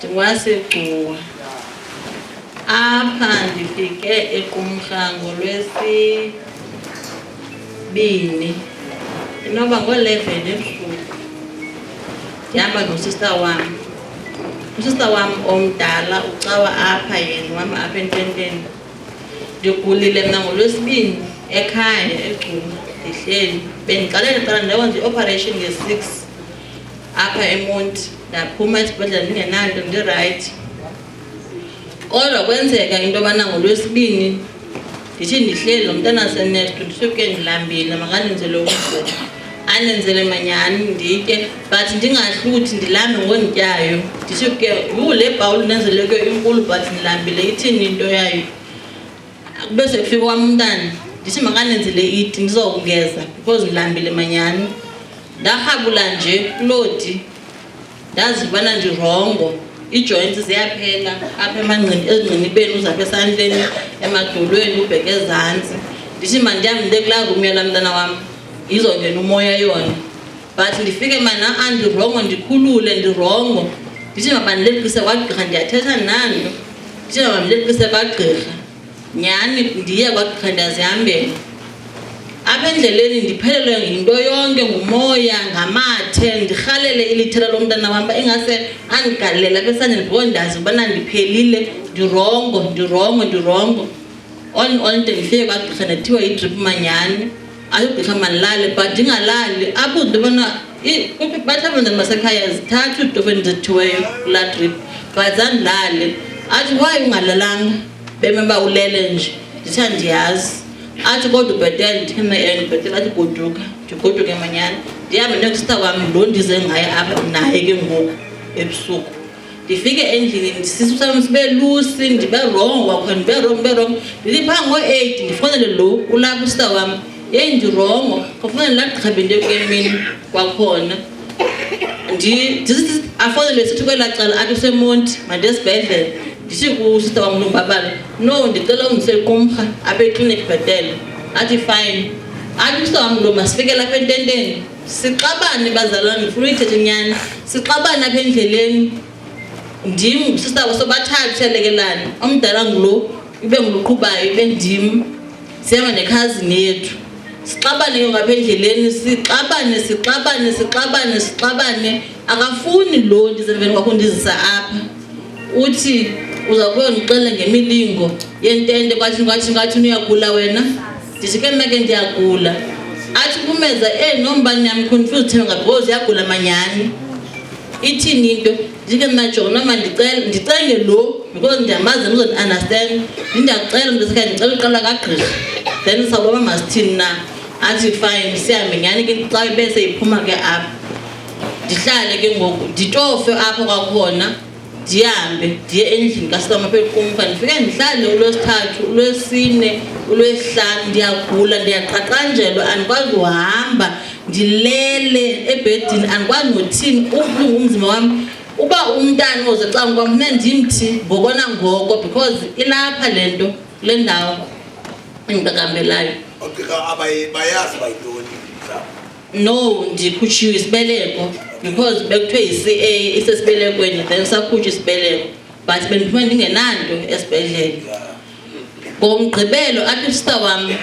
NdingwaseGcuwa. Apha ndifike eQumrha ngoLwesibini, inoba ngoo-11 ebusuku. Ndihamba nosista wam. Usista wam omdala ucawa apha, yena uhamba apha ententeni. Ndigulile mna ngoLwesibini ekhaya eGcuwa, ndihleli. Bendiqale ndiqala ndayokwenza i-operation nge-6 apha eMonti, ndaphuma esibhedlele ndingenanto, ndirayithi. Kodwa kwenzeka into yobana ngoLwesibini ndithi ndihleli nomntana senesto, ndisuke ndilambile, makandenzele umgubo. Andenzele manyhani nditye, but ndingahluthi, ndilambe ngondityayo. Ndithi ke, yhu, le bhawuli ndenzele kuyo inkulu but ndilambile, ithini into yayo? Kube sekufika wam umntana, ndithi makandenzele iti ndizokungeza because ndilambile manyhani. Ndarhabula nje kuloo ti, ndazi ubana ndirongo. Ii-joints ziyaphela apha ezingqinibeni, uzapha esandleni, emadolweni, ubheke ezantsi. Ndithi mandihambe ndiye kulaa room yalaa mntana wam, izongena umoya yona. But ndifike mana andirongo, ndikhulule, ndirongo. Ndithi mabandileqise kwagqirha, ndiyathetha nanto. Ndithi mabandileqise kwagqirha. Nyhani ndiye kwagqirha, ndiyazihambela. Apha endleleni ndiphelelwe yinto yonke, ngumoya, ngamathe, ndirhalele ilithela lomntana wam uba ingase andigalele apha esandleni because ndazi ubana ndiphelile, ndirongo, ndirongo, ndirongo. All in all, ndide ndifike kwagqirha, ndathiwa yidrip manyhani. Athi ugqirha mandilale, but ndingalali. Apho into yobana bathi abantwana basekhaya zithathu iitofu endizithiweyo kulaa drip, but zandilale. Athi why ungalalanga, beme uba ulele nje? Ndithi andiyazi. Athi kodwa ubhetele. Ndithi mna ewe, ndibhetele. Athi goduka. Ndigoduke manyhani, ndihambe nekusista wam lo ndize ngaye apha naye ke ngoku ebusuku. Ndifike endlini, isisu sam sibe lusi, ndibe rongo kwakhona, ndibe rongo, ndibe rongo. Ndithi phaa ngoo-8 ndifowunele lo ulapha usista wam, yeyi ndirongo, khawufowunele laa gqirha bendiye kuye emini kwakhona. Ndisithi afowunele sithi kwelaa cala, athi useMonti, mandiye esibhedlele. Ndithi kusista wam uLumbabala, no, ndicela undise eQumrha apha ekliniki bhetele. Athi fine. Athi usista wam lo masifike lapha ententeni. Sixabane bazalwane, ndifuna uyithetha inyani. Sixabane apha endleleni. Ndim usista sobathathu siyalekelana. Omdala ngulo, ibe nguloqhubayo, ibe ndim. Sihamba nekhazini yethu. Sixabane ke ngapha endleleni, sixabane, sixabane, sixabane, sixabane. Akafuni lo ndize emveni kwakho ndizisa apha. Uthi uza kuyo ndixele ngemilingo yentente, kwathini, kwathini, kwathini, uyagula wena. Ndithi ke mna ke ndiyagula. Athi kumeza, nomba ndiyamconfuse Themba because uyagula manyhani. Ithini into? Ndithi ke mna jonga noma ndicela ndicenge lo because ndiyamazi uzondi-understand. Ndiyakucela mntasekhaya, ndicela uqala kagqirha. Then sawubona masithini na. Athi fine, sihambe nyhani ke xa bese iphuma ke apha. Ndihlale ke ngoku, nditofe apha kwakhona, ndihambe ndiye endlini kasista wam apha eQumrha. Ndifike ndihlale uLwesithathu, uLwesine, uLwesihlanu, ndiyagula, ndiyaqaqanjelwa, andikwazi uhamba, ndilele ebhedini, andikwazi nothini, ubuhlungu umzimba wam. Uba umntana oze ecaleni kwam funeka ndimthi ngoko nangoko because ilapha le nto kule ndawo endiqaqambelayo. Oogqirha bayazi uba yintoni mhlawumbi? No, ndikhutshiwe isibeleko because bekuthiwe yi-CA isesibelekweni, then sakhutshwa isibeleko, but bendiphume ndingenanto esibhedlele. NgoMgqibelo athi usista wam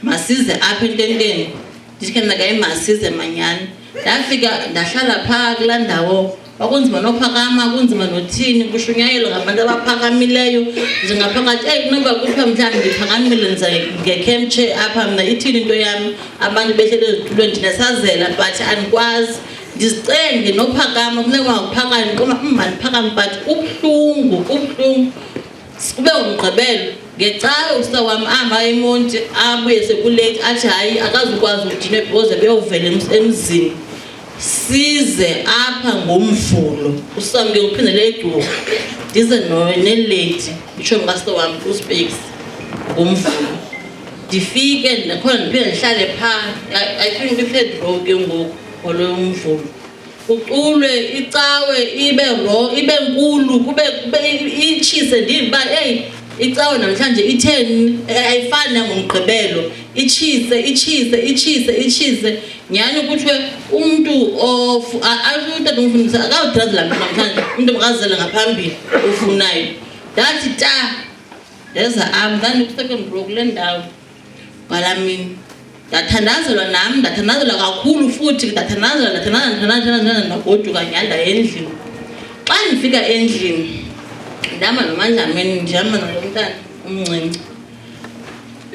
masize apha ententeni. Ndithi ke mna ke masize manyhani. Ndafika ndahlala phaa kulaa ndawo, kwakunzima nophakama, kunzima nothini, kushunyayelwa ngabantu abaphakamileyo. Nje ngaphakathi, eyi kunoba kuthiwa mhlawumbi ndiphakamile, ndiza ngekhemtshe apha mna, ithini into yam? Abantu behleli ezitulweni, ndinesazela but andikwazi. Ndizicenge nophakama, funeka mandiphakame, ndiqonda mandiphakame, but kubuhlungu, kubuhlungu. Kube nguMgqibelo. NgeCawe usista wam ahamba eMonti, abuye sekuleythi, athi hayi akazukwazi udinwe because ebeyovela emzini. Size apha ngoMvulo. Usista wam ke uphindele eGcuwa. Ndize nelady, itshomi kasista wam uSpakes, ngoMvulo. Ndifike nakhona ndiphinde ndihlale phaa, I think kwi-third row ke ngoku ngolo Mvulo. Kuculwe icawe ibe ro, ibe nkulu, kube itshise, ndive uba eyi icawe namhlanje itheni, ayifani nangoMgqibelo. Itshise, itshise, itshise, itshise. Nyhani kuthiwe umntu utata umfundisi akawuthandazela mntu namhlanje, umntu makazele ngaphambili ofunayo. Ndathi ta, ndeza apha, ndandikwi-second row kule ndawo ngalaa mini. Ndathandazelwa nam, ndathandazelwa kakhulu futhi, ndathandazelwa, ndathandazelwa, ndathandazelwa, ndathandazelwa, ndagoduka nyhani ndaya endlini. Xa ndifika endlini, ndihamba noMandlameni, ndihamba nalo mntana umncinci.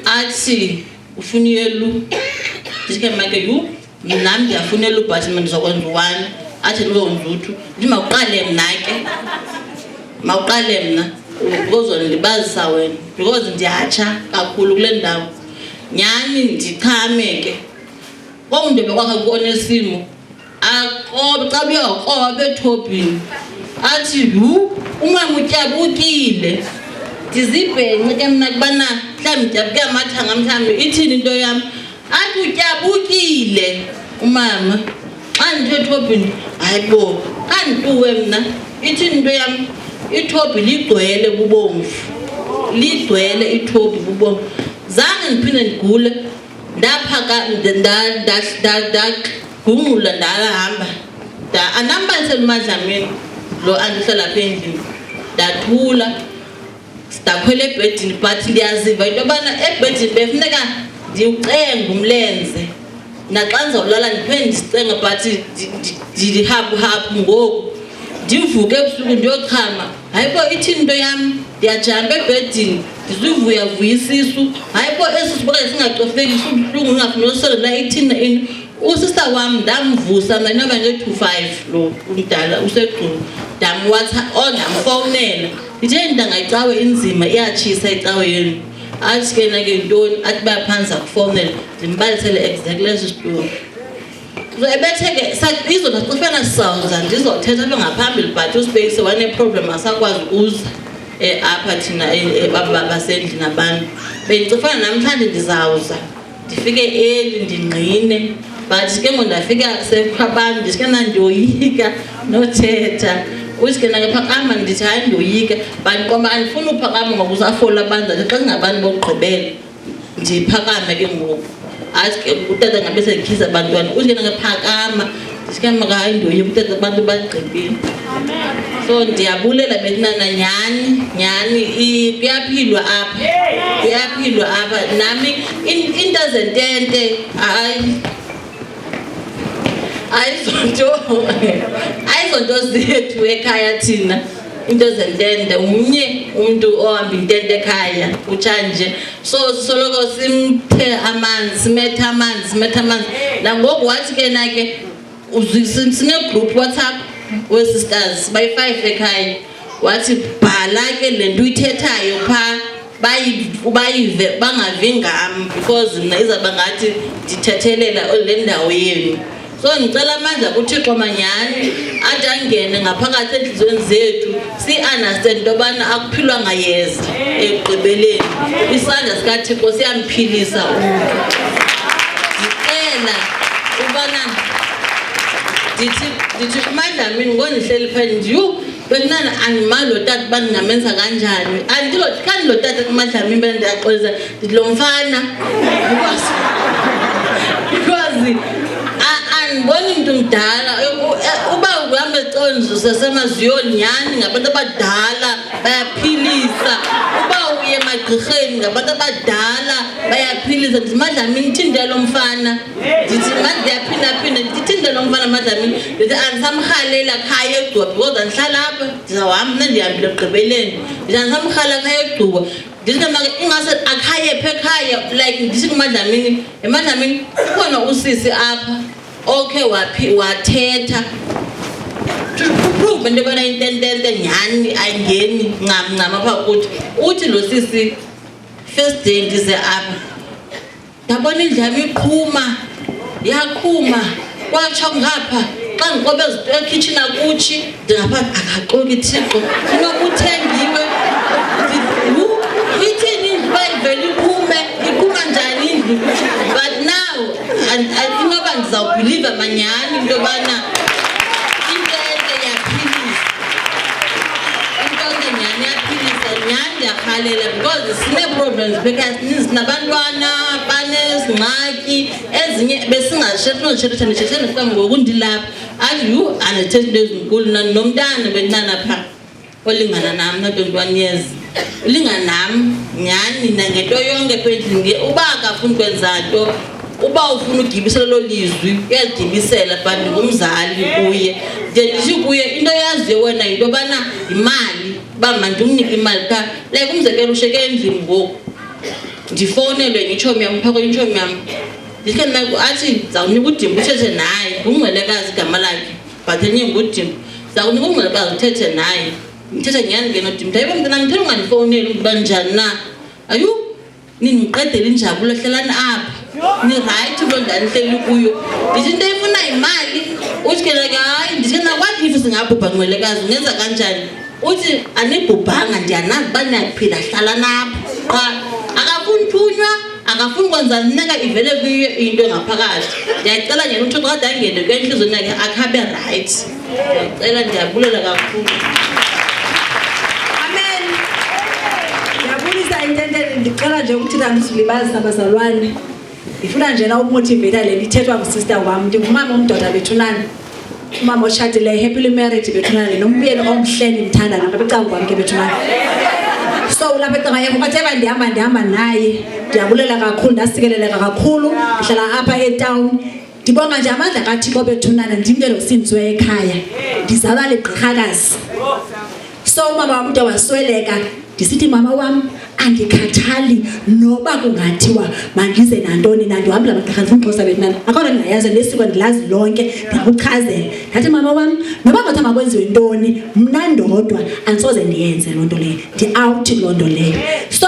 Athi ufuna iyelu. Ndithi ke mna ke, yhu, nam ndiyafuna iyelu but mna ndizokwenza u-one. Athi ndizokwenza u-two. Ndithi mawuqale mna ke, mawuqale mna because ndilibazisa wena because ndiyatsha kakhulu kule ndawo. Nyhani ndichame ke. Komntu bekwakhe kuOnesimo akrobe, xa buye wakroba apha ethobhini athi yhu, umama utyabukile. Ndizibhenqe ke mna kubana mhlawumbi ndityabuke amathanga, mhlawumbi ithini into yam. Athi utyabukile umama. Xa ndithe ethobhini, hayi bo, xa ndituwe mna, ithini into yam? Ithobhi ligcwele bubomvu, ligcwele ithobhi bubomvu. Zange ndiphinde ndigule, ndagungqula ndahamba. Andambalisela uMadlamini lo andihlala apha endlini. Ndathula, ndakhwela ebhedini, but ndiyaziva into yobana ebhedini befuneka ndiwucenge umlenze. Naxa ndizawulala ndiphinde ndisicenge, but ndihaphuhaphu ngoku. Ndivuke ebusuku ndiyochama, hayi bo, ithini into yam? Ndiyajampa ebhedini, ndizivuyavuya isisu. Hayi bo, esi sisu okanye singacofeki, sibuhlungu, ndingafuni nosondela, ithini into? Usista wam ndamvusa mna inoba nge-two five, lo umdala useGcuwa. Oh, ndamfowunela. Ndithe ntanga, icawe inzima, iyatshisa icawe yenu. Athi ke na ke yintoni? Athi bayaphantsi akufowunela. Ndimbalisele exactly esi story. So ebethe ke izolo sicifana sizawuza ndizothetha apha ngaphambili, but uSpace wane-problem, asakwazi ukuza apha thina basendlini abantu. Bendicifana namhlanje ndizawuza ndifike early ndingqine, but ke ngoku ndafika sekukho abantu, ndithi ke mna ndiyoyika nothetha. Uthi ke na ke phakama, ndithi hayi ndiyoyika, but ndiqonda uba andifuni uphakama ngoba usafola abantu, ndathi xa singabantu bokugqibela ndiphakame ke ngoku. Athi ke utata ngabe sendikhisa abantwana, uthi ke na ke phakama, ndithi ke mna hayi ndiyoyika, utata abantu bagqibile. So ndiyabulela bekunana, nyhani nyhani kuyaphilwa apha, kuyaphilwa apha. Nami into zentente hayi, ayizonto zethu ekhaya thina, into zentente. Umnye umntu ohamba intente ekhaya kutshanje, so soloko simthe amanzi, simethe amanzi, simethe amanzi. Nangoku wathi ke na ke sine-group WhatsApp wee-sisters bayi-5 ekhaya, wathi bhala ke le nto uyithethayo phaa, bayive bangavi ngam because mna izawuba ngathi ndithethelela le ndawo yenu. So ndicela amandla kuThixo manyhani athi angene ngaphakathi entliziyweni zethu, si-understand into yobana akuphilwa ngayeza, ekugqibeleni isandla sikaThixo siyamphilisa umntu. Ndicela ubana ndithi kuMadlamini ngondihleli phaa, ndithi yhu bekunana andimali lo tata uba ndingamenza kanjani. Khanti lo tata kuMadlamini bena ndiyaxolisa, ndithi lo mfana because andiboni mntu mdala. Uba uhamba ecaweni zasemaziyoni, nyhani ngabantu abadala bayaphilisa, uba uye emagqirheni ngabantu abadala bayaphilisa. Ndithi Madlamini ithini into yalo mfana? Ndithi ndiyaphindaphinda, ndithi ithini into yalo mfana Madlamini? Ndithi andisamrhalela khaya eGcuwa because andihlala apha, ndizawuhamba mna, ndihambile ekugqibeleni. Ndithi andisamrhalela khaya eGcuwa, ndithi ke make ingase akhaye pha ekhaya. Like ndithi kuMadlamini, eMadlamini ukhona usisi apha okhe wathetha prove into yobana intentente nyhani ayingeni ncam ncam apha kuthi. Uthi lo sisi, first day ndize apha ndabona indlu yam iqhuma, yaqhuma kwatsha ngapha, xa ndikrobe ekhitshini akutshi, ndingapha. Akaxoki Thixo, inoba uthengiwe. Ithini indlu uba ivele iqhume? Iqhuma njani indlu? But now inoba ndizawubhiliva manyhani into yobana intente iyaphilisa, intente nyhani iyaphilisa nyhani. Ndiyarhalela because sinee-problems phekhaya, sininzi, sinabantwana. Banezingxaki ezinye besingashethi ndisheshe ndifika ngoku ndilapha. Athi yhu, andithethi into ezinkulu nomntana bendinana phaa olingana nam na-21 years, ulingana nam nyhani nangento yonke apha endlini. Uba akafuni kwenza nto, uba ufuna ugibisela loo lizwi uyaligibisela, but ndingumzali kuye. Ndiye ndithi kuye into oyaziyo wena yinto yobana yimali, uba mandimnike imali qha. Like umzekelo, usheke endlini ngoku, ndifowunelwe yitshomi yam, uphakwe intshomi yam. Ndithi ke mna, athi ndizawunika uDimba uthethe naye, ngungcwelekazi igama lakhe but enye nguDimba. Ndizawunika ungcwelekazi uthethe naye. Ndithethe nyhani ke noDimba, hayibo mntanam, nditheni ungandifowuneli uba njani na? Ayu, nindiqedele injabulo, hlalani apha, ni-right kuloo ndawo nihleli kuyo. Ndithi into efuna yimali. Uthi ke like hayi. Ndithi ke na, what if singabhubha, ngcwelekazi, ungenza kanjani? Uthi anibhubhanga, ndiyanazi uba niyaphila, hlalani apha qha. Akafuni thunywa, akafuni kwenza neka ivele kuyo into engaphakathi. Ndiyacela nyena uThixo kade angene kwentliziyweni yakhe akhabe right. Ndiyacela, ndiyabulela kakhulu. Amen. Ndiyabulisa intenteni, ndicela nje ukuthi andizulibazisa bazalwane. Ndifuna nje na ukumotivata le ithethwa ngusister wam. Ndingumama omdoda bethunana. Umama otshatileyo, happily married bethunana, nomyeni omhle ndimthanda nalapha ecaleni kwam ke bethunana. So ulapha ecaleni kwam, whatever ndihamba naye. Ndiyabulela kakhulu, ndasikeleleka kakhulu. Ndihlala apha etown. Ndibonga nje amandla kaThixo bethunana, ndim ke lo sindisiweyo ekhaya. Ndizalwa ligqirhakazi. So umama wam ude wasweleka, ndisithi mama wam andikhathali noba kungathiwa mandize nantoni na, ndihambela amagqirha, ndifuna uXhosa bethunana. Akho nto ndingayazi, nesiko ndilazi lonke, ndingakuchazela. Ndathi mama wam noba kungathiwa makwenziwe ntoni, mna ndodwa andisoze ndiyenze loo nto leyo, ndi-out kuloo nto leyo. So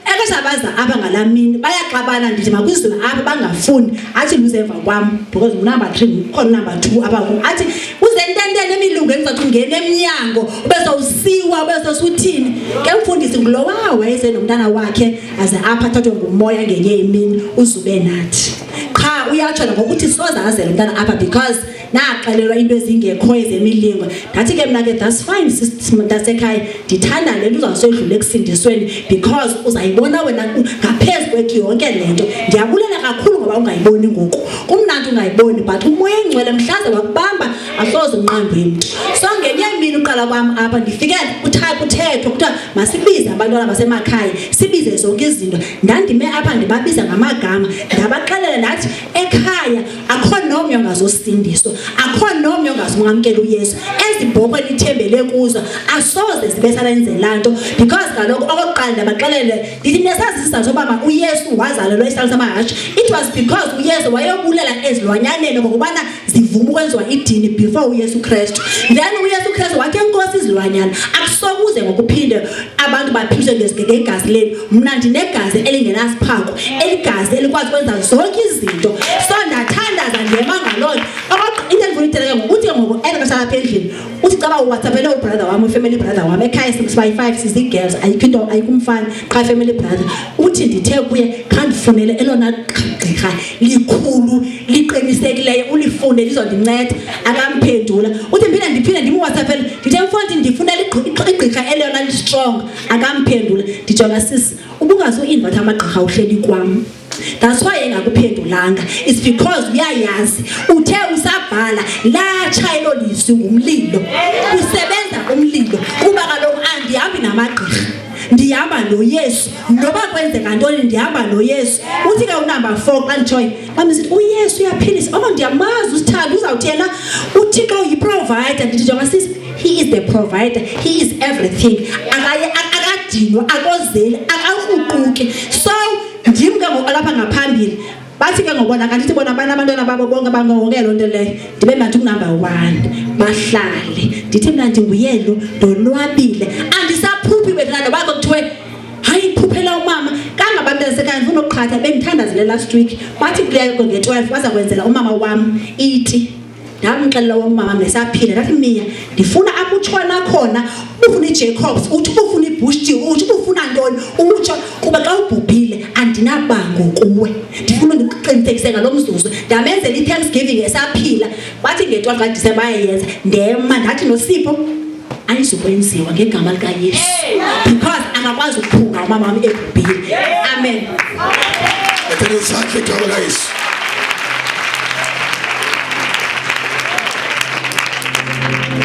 exesha baza apha ngalaa mini bayaxabana, ndithi makuziwe apha, bangafuni. Athi luze emva kwam because ngu-number 3, kukhona number 2 apha kum. Athi uze ntenteni emilungu endizathi ungena emnyango ube sowusiwa ube sowuthini. Ke mfundisi ngulowa wayesenomntana wakhe aze apha athathwe ngumoya ngenye imini uzube nathi. Qha uyatsho nangokuthi soze azele umntana apha because naxelelwa into ezingekhoyo zemilingo. Ndathi ke mna ke that's fine sis mntasekhaya, ndithanda le nto uzawusedlula ekusindisweni because uzayibona wena ngaphezu kwethu yonke le nto. Ndiyabulela kakhulu ngoba ungayiboni ngoku, kumnandi ungayiboni, but umoya engcwele mhlaze wakubamba asoze unqandwe mntu. So ngenye imini uqala kwam apha ndifike kuthethwa kuthiwa masibize abantwana basemakhaya, sibize zonke izinto. Ndandime apha ndibabiza ngamagama, ndabaxelela ndathi ekhaya akho nomnye ongazosindiswa, akho nomnye ongazumamkela uYesu. Ezi bhokhwe nithembele kuzo asoze zibe salenzela nto because kaloku okokuqala ndabaxelele ndithi nesazi isizathu soba uYesu wazalelwa esihlalweni samahashe. It was because uYesu wayeyobulela ezilwanyaneni ngokubana zivuma ukwenziwa idini before uYesu Kristu. Then uYesu Kristu wathi enkosi izilwanyana, akusokuze ngokuphinde abantu baphiliswe ngegazi lenu. Mna ndinegazi elingenasiphako, eligazi elikwazi ukwenza zonke izinto. So ndathandaza ndema ngaloo nto. Into endifuna uyithetha ke ngoku, uthi ke ngoku eli xesha lapha endlini uthi caba uwhatsappele ubrother wam, ufamily brother wam ekhaya, sibayi-5 sizii-girls, ayikho into, ayikho umfana qha, family brother. Uthi ndithe kuye khandifunele elona gqirha likhulu liqinisekileyo, ulifune lizondinceda. Akamphendula. Uthi ndiphinde ndiphinde ndimwhatsappele, ndithe mfondini ndifunela igqirha elona listrong, akamphendula. Ndijonga sisi, ubungazuinvite amagqirha uhleli kwam. That's why engakuphendulanga. It's because uyayazi. Uthe usabhala latsha elo lizwi ngumlilo. Usebenza umlilo kuba kaloku andihambi namagqirha. Ndihamba noYesu. Noba kwenzeka ntoni ndihamba noYesu. Uthi ke unumber 4 xa nditshoyo, xa ndisithi uYesu uyaphilisa. Oh, ndiyamazi usithando, uzawuthi yena uThixo uyi-provider. Ndithi jonga sisi, he is the provider. He is everything. Akaye akadinwa, akozeli, akakruquki. So ndim ke ngoku lapha ngaphambili. Bathi ke ngobona kanti ndithi bona bana abantwana babo bonke bangonke loo nto leyo. Ndibe mna ndingunumber 1. Bahlale. Ndithi mna ndinguyelo, ndonwabile. Andisaphuphi bethuna noba kuthiwe hayi phuphela umama. Kangabantu basekhaya ndifuna ukuqhatha, bendithandazile last week. Bathi kuleyo nge-12 baza kwenzela umama wam iti. Ndamxelela umama nesaphila, ndathi Miya ndifuna apho utshona khona, ubufuna iJacobs, uthi ubufuna iBush, uthi ubufuna ntoni, utsho kuba xa ubhubhile andinabango kuwe. Ndifuna ndikuqinisekise ngalo mzuzu. Ndamenzela i-Thanksgiving esaphila. Bathi nge-12 kaDisemba bayayenza. Ndema ndathi Nosipho ayizukwenziwa ngegama likaYesu because akakwazi ukuphunga umama wam ebhubhile. Amen. Liqhobele izandla igama likaYesu.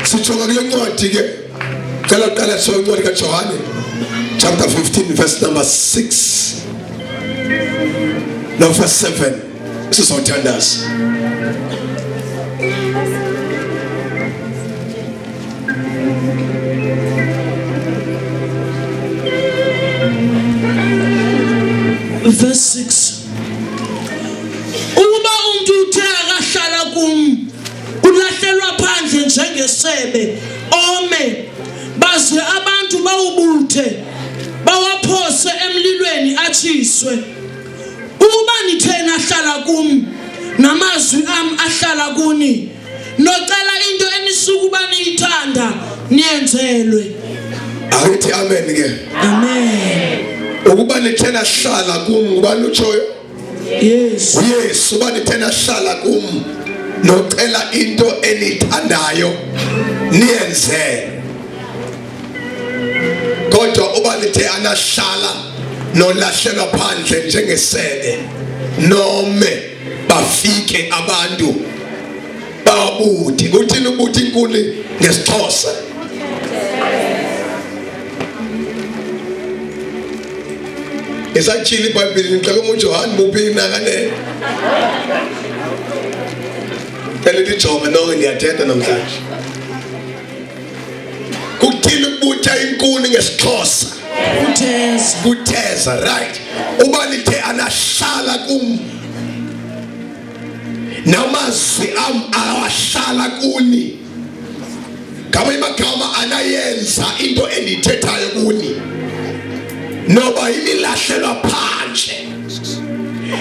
Sijonga kule ncwadi ke. Cela uqala so incwadi kaJohane chapter 15 verse number 6. No verse 7. Sizothandaza. Verse 6. Ukuba umuntu uthe akahlala kum ulahlelwa phandle njengesebe ome baze abantu bawubuthe bawaphose emlilweni atshiswe. Ukuba nithe nahlala kum namazwi am ahlala kuni nocela into enisukuba niyithanda niyenzelwe. Akithi amen ke. Amen. Ukuba nithe nahlala kum ngubani utshoyo? Yes. Yesu uba nithe nahlala kum nocela into enithandayo niyenze. Kodwa uba nithe anahlala nolahlelwa phandle njengesebe nome bafike abantu babuthi kuthini ubuthi inkuni ngesiXhosa isatshile ibhayibhile ngixake uJohane muphi nakane cela lijonge nonke ndiyathetha namhlanje kuthini ukubutha inkuni ngesiXhosa kutheza kutheza right uba lithe anahlala kum namazwi am awahlala kuni ngamanye amagama anayenza into endiyithethayo kuni noba imilahlelwa phandle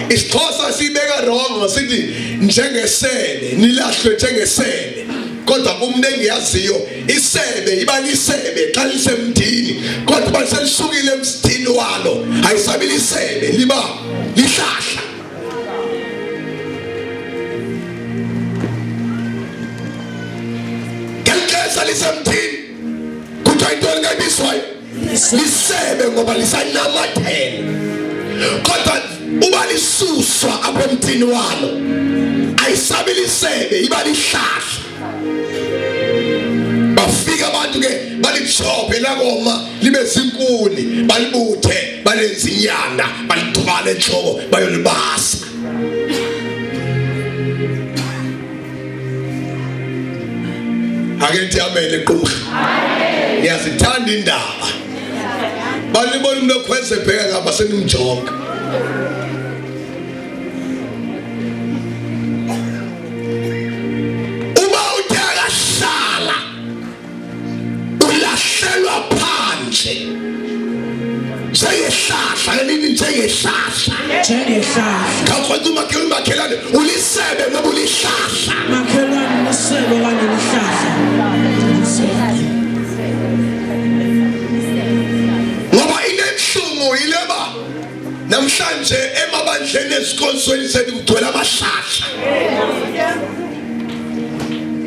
isiXhosa sibeka wrong sithi njengesele nilahlwe njengesele kodwa kumntu engiyaziyo isebe iba lisebe xa lisemdini kodwa uba selisukile emdini walo ayisabi lisebe liba lihlahla ngeli xesha lisemthini kuthiwa intoni kayibizwayo lisebe ngoba lisanamathela kodwa uba lisuswa apha emthini walo ayisabi lisebe iba lihlahla bafika abantu ke balichophe lakoma libe zinkuni balibuthe balenze inyanda balithwale enhloko bayolibasa ake ndithi amen equmrha ngiyazithanda indaba balibona umuntu okhweze ebheka ngapha senimjonga Uma uthe akahlala ulahlelwa phandle njengehlahla elini njengehlahla njengehlahla khawukhonza umakhelwane umakhelwane ulisebe noba ulihlahla makhelwane lisebe okanye lihlahla ngoba into ebuhlungu yileba Namhlanje emabandleni ezikonzweni zethu kugcwele amahlahla.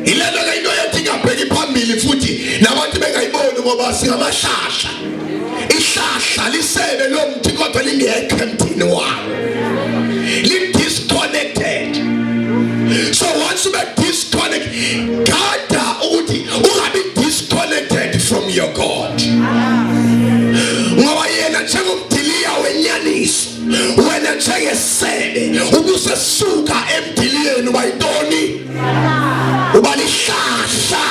Ilento ke into yethi ingabheki phambili futhi nabantu bengayiboni ngoba singamahlahla. Ihlahla lisebe lomthi kodwa lingekho emthini walo. Li disconnected. So once you be disconnect, gada ukuthi ungabi disconnected from your God. Ngoba yena njengomdiliya wenyaniso, wena njengesebe ubusesuka emdiliyeni uba yintoni? Uba lihlahla.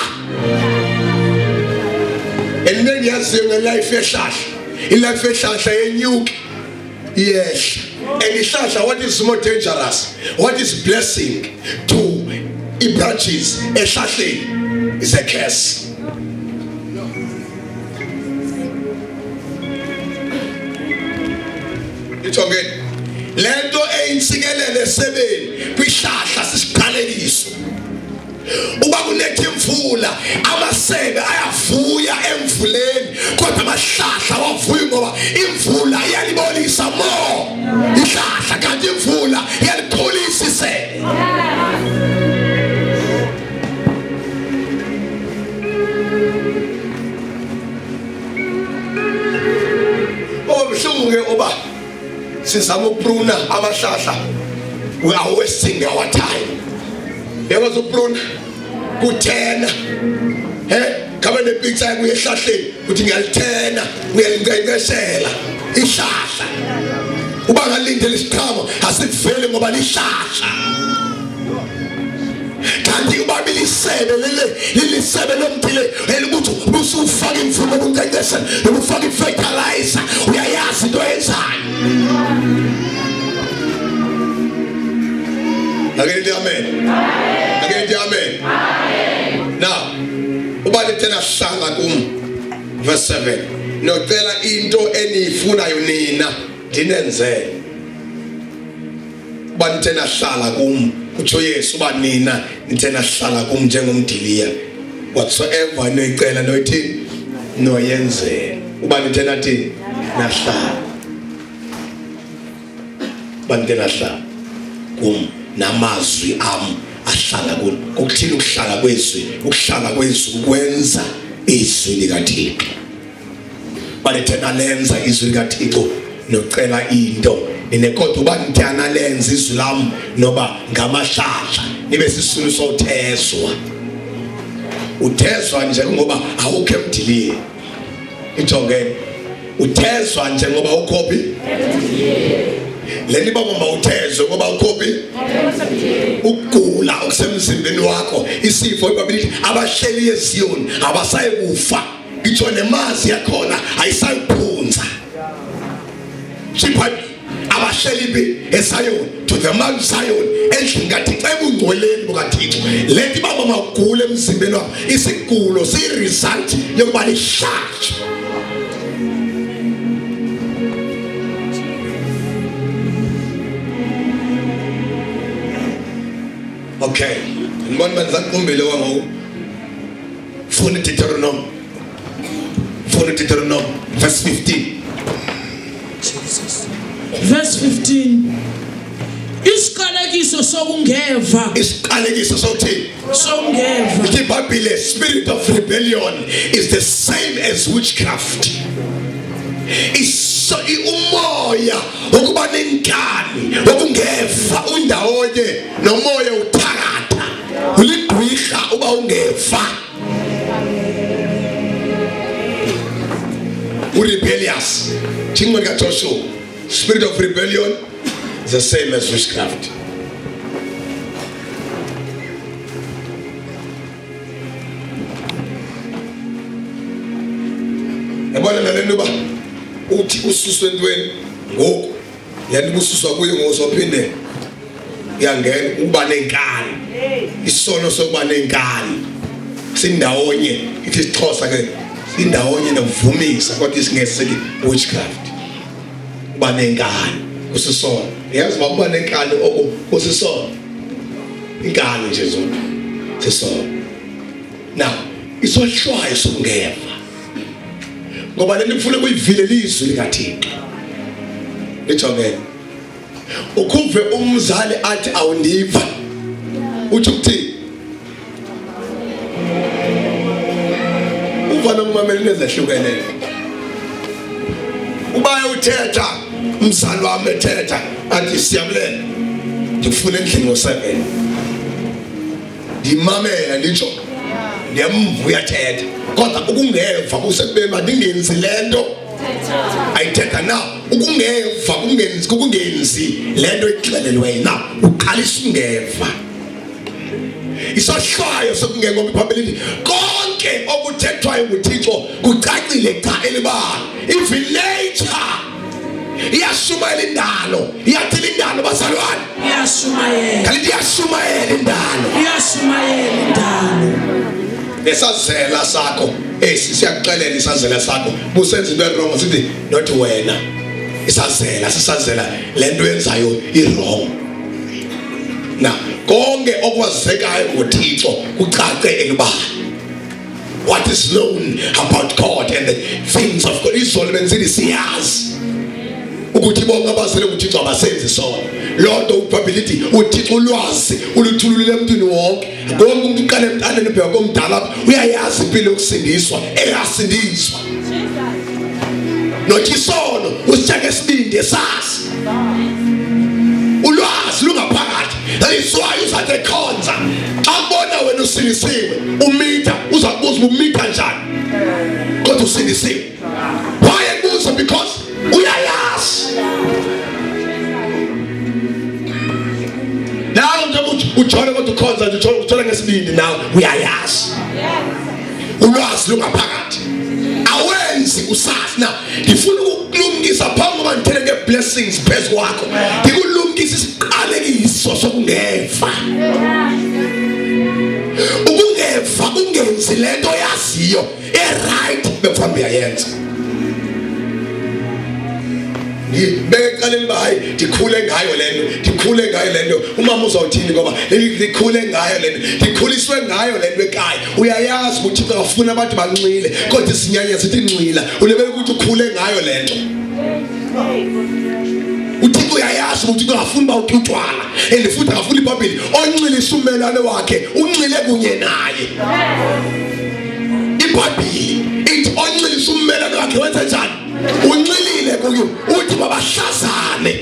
And then yaziyo ngelife yehlahla. Ilife yehlahla yenyuke iyehla. And ihlahla what is more dangerous? What is blessing to i-branches ehlahleni is a curse. Ithongeni lento eyinsikelele esebeni kwihlahla sisiqalekiso uba kunetha imvula amasebe ayavuya emvuleni kodwa amahlahla awavuyi ngoba imvula iyalibolisa mo ihlahla kanti imvula iyalikhulisa isebe Obuhlungu ke uba Sizama ukupruna amahlahla, we are wasting our time. Uyakwazi ukupruna kuthena, he khabe nepicture yakuye ehlahleni uthi ngiyalithena, uyalinkcenkceshela ihlahla. Uba ngalindele isiqhamo asiveli ngoba lihlahla. Kanti ubabili isebe lele lilisebe lomthi le elikuthi ubusufaka imfundo obunkcenkceshela nobufaka i-fertilizer, uyayazi into oyenzayo. Ake nithi amen. Ake nithi amen. Now uba nithe nahlala kum, verse 7, nocela into eniyifunayo nina ndinenzele. Uba nithe nahlala kum, kutsho Yesu, uba nina nithe nahlala kum njengomdiliya, whatsoever noyicela noyithi noyenzele. Uba nithe nathini? Nahlala. Uba nithe nahlala kum namazwi am ahlala kuni. Kukuthini ukuhlala kwezwi? Ukuhlala kwezwi kukwenza izwi likaThixo. Balithe nalenza izwi likaThixo nocela into nine, kodwa uba nithe analenza izwi lam noba ngamahlahla nibe sisulu sothezwa. Uthezwa nje ngoba awukho emdiliyeni. Ijonge, uthezwa nje ngoba ukhophi leli baba mawuthezwe ngoba ukhophi ukugula okusemzimbeni wakho, isifo. IBhayibheli abahleli eZion abasayi kufa, ngitsho nemazi yakhona ayisayiphunza. IBhayibheli abahleli phi? EZion, to the Mount Zion, endlini kaThixo, ebungcweleni bukaThixo. Le nto ibamba mawugule emzimbeni wakho, isigulo siyi-result yokuba lihlahla. Okay, ndibona uba ndisaqumbile kwangoku. Funa Deuteronomy, funa Deuteronomy verse 15. Jesus. Verse 15. Isiqalekiso sokungeva. Isiqalekiso sokuthini? Sokungeva. Ithi iBhayibhile, spirit of rebellion is the same as witchcraft. Iso umoya wokuba nenkani wokungeva undawonye nomoya uthakatha, uligqwirha uba ungeva, urebellious. Incwadi kaJoshua, spirit of rebellion is the same as witchcraft. Yabona nale nto uba uthi ususwe entweni ngoku, le nto ubususwa kuyo ngoku sophinde uyangena ukuba nenkani. Isono sokuba nenkani sindawonye, ithi isiXhosa ke sindawonye nokuvumisa, kodwa isiNgesi sithi witchcraft. Uba nenkani kusisono. Yazi uba kuba nenkani oku kusisono, inkani nje zodwa sisono. Now isohlwayo sokungeva, ngoba lento kufuna kuyivile lizwi likaThixo. Lijongene ukhuve umzali athi awundiva, uthi ukuthini? Uva nokumamela into ezahlukeneyo. Uba uthetha umzali wami ethetha athi siyabulela, ndikufuna endlini ngo-7, ndimamela, nditsho ndiyamva uyathetha, kodwa ukungeva kusekubeni uba ndingenzi le nto ayithetha na. Ukungeva kungenzi kukungenzi le nto ixelelweyo na. Uqalisa ungeva, isohlwayo sokungeva. Phambili konke okuthethwayo nguThixo kucacile cha elibala. Even nature iyashumayela indalo, iyathila indalo, bazalwane. Iyashumayela. Kalithi iyashumayela indalo. Iyashumayela indalo. Nesazela sakho esi siyakuxelela, isazela sakho busenza into e-wrong, sithi not wena, isazela sisazela le nto yenzayo i-wrong. Na konke okwazekayo ngoThixo kucace elubala. What is known about God and the things of God, izolo benzini, siyazi ukuthi bonke abazele kuThixo abasenzi sona loo nto. IBhayibhile ithi uThixo ulwazi uluthululile emntwini wonke. Konke umuntu uqala emntaneni ubheka komdala apha uyayazi impilo yokusindiswa, eyasindiswa. Nothi isono. usitya ngesibindi esazi ulwazi lungaphakathi. That is why uzathi ekhonza xa kubona wena usindisiwe umitha, uza kubuza uba umitha njani kodwa usindisiwe. Why ekubuza? Because uyayazi. Nawe njengoba ujole kodwa ukhonza nje, ujole ngesibindi, nawe uyayazi. Ulwazi lungaphakathi, awenzi usazi. Na ndifuna ukukulumkisa phambi koba ndithele nge-blessings phezu kwakho, ndikulumkisa isiqalekiso sokungeva. Ukungeva ungenzi le nto yaziyo eright bekufanele uyayenza. Ngibeke ecaleni uba hayi, ndikhule ngayo le nto, ndikhule ngayo le nto, umama uzawuthini ngoba ndikhule ngayo le nto, ndikhuliswe ngayo le nto ekhaya. Uyayazi ukuthi uThixo akafuni abantu banxile, kodwa isinyanya sithi nxila. Ulibele ukuthi ukhule ngayo le nto. uThixo uyayazi ukuthi akafuni uba utye utywala, and futhi akafuni ibhayibhile onxilisa ummelwane wakhe unxile kunye naye. Ibhayibhile ithi onxilisa ummelwane wakhe wenze njani? Unxilile kuyo. Uthi mabahlazane.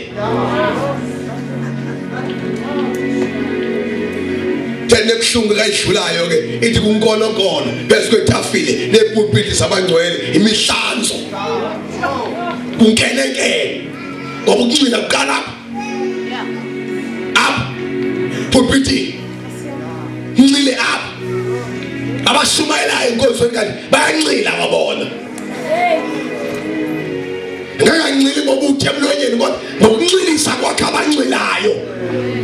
Thene kuhlungu kayidlulayo ke ithi kunkononkona phezu kwetafile nepulpiti zabangcwele imihlanzo kunkenenkene, ngoba ukunxila kuqala apha apha pulpitini. Nxile apha abashumayelayo enkonzweni kanti bayanxila wabona nganganxili ngoba uthe emlonyeni, kodwa ngokunxilisa kwakhe abanxilayo.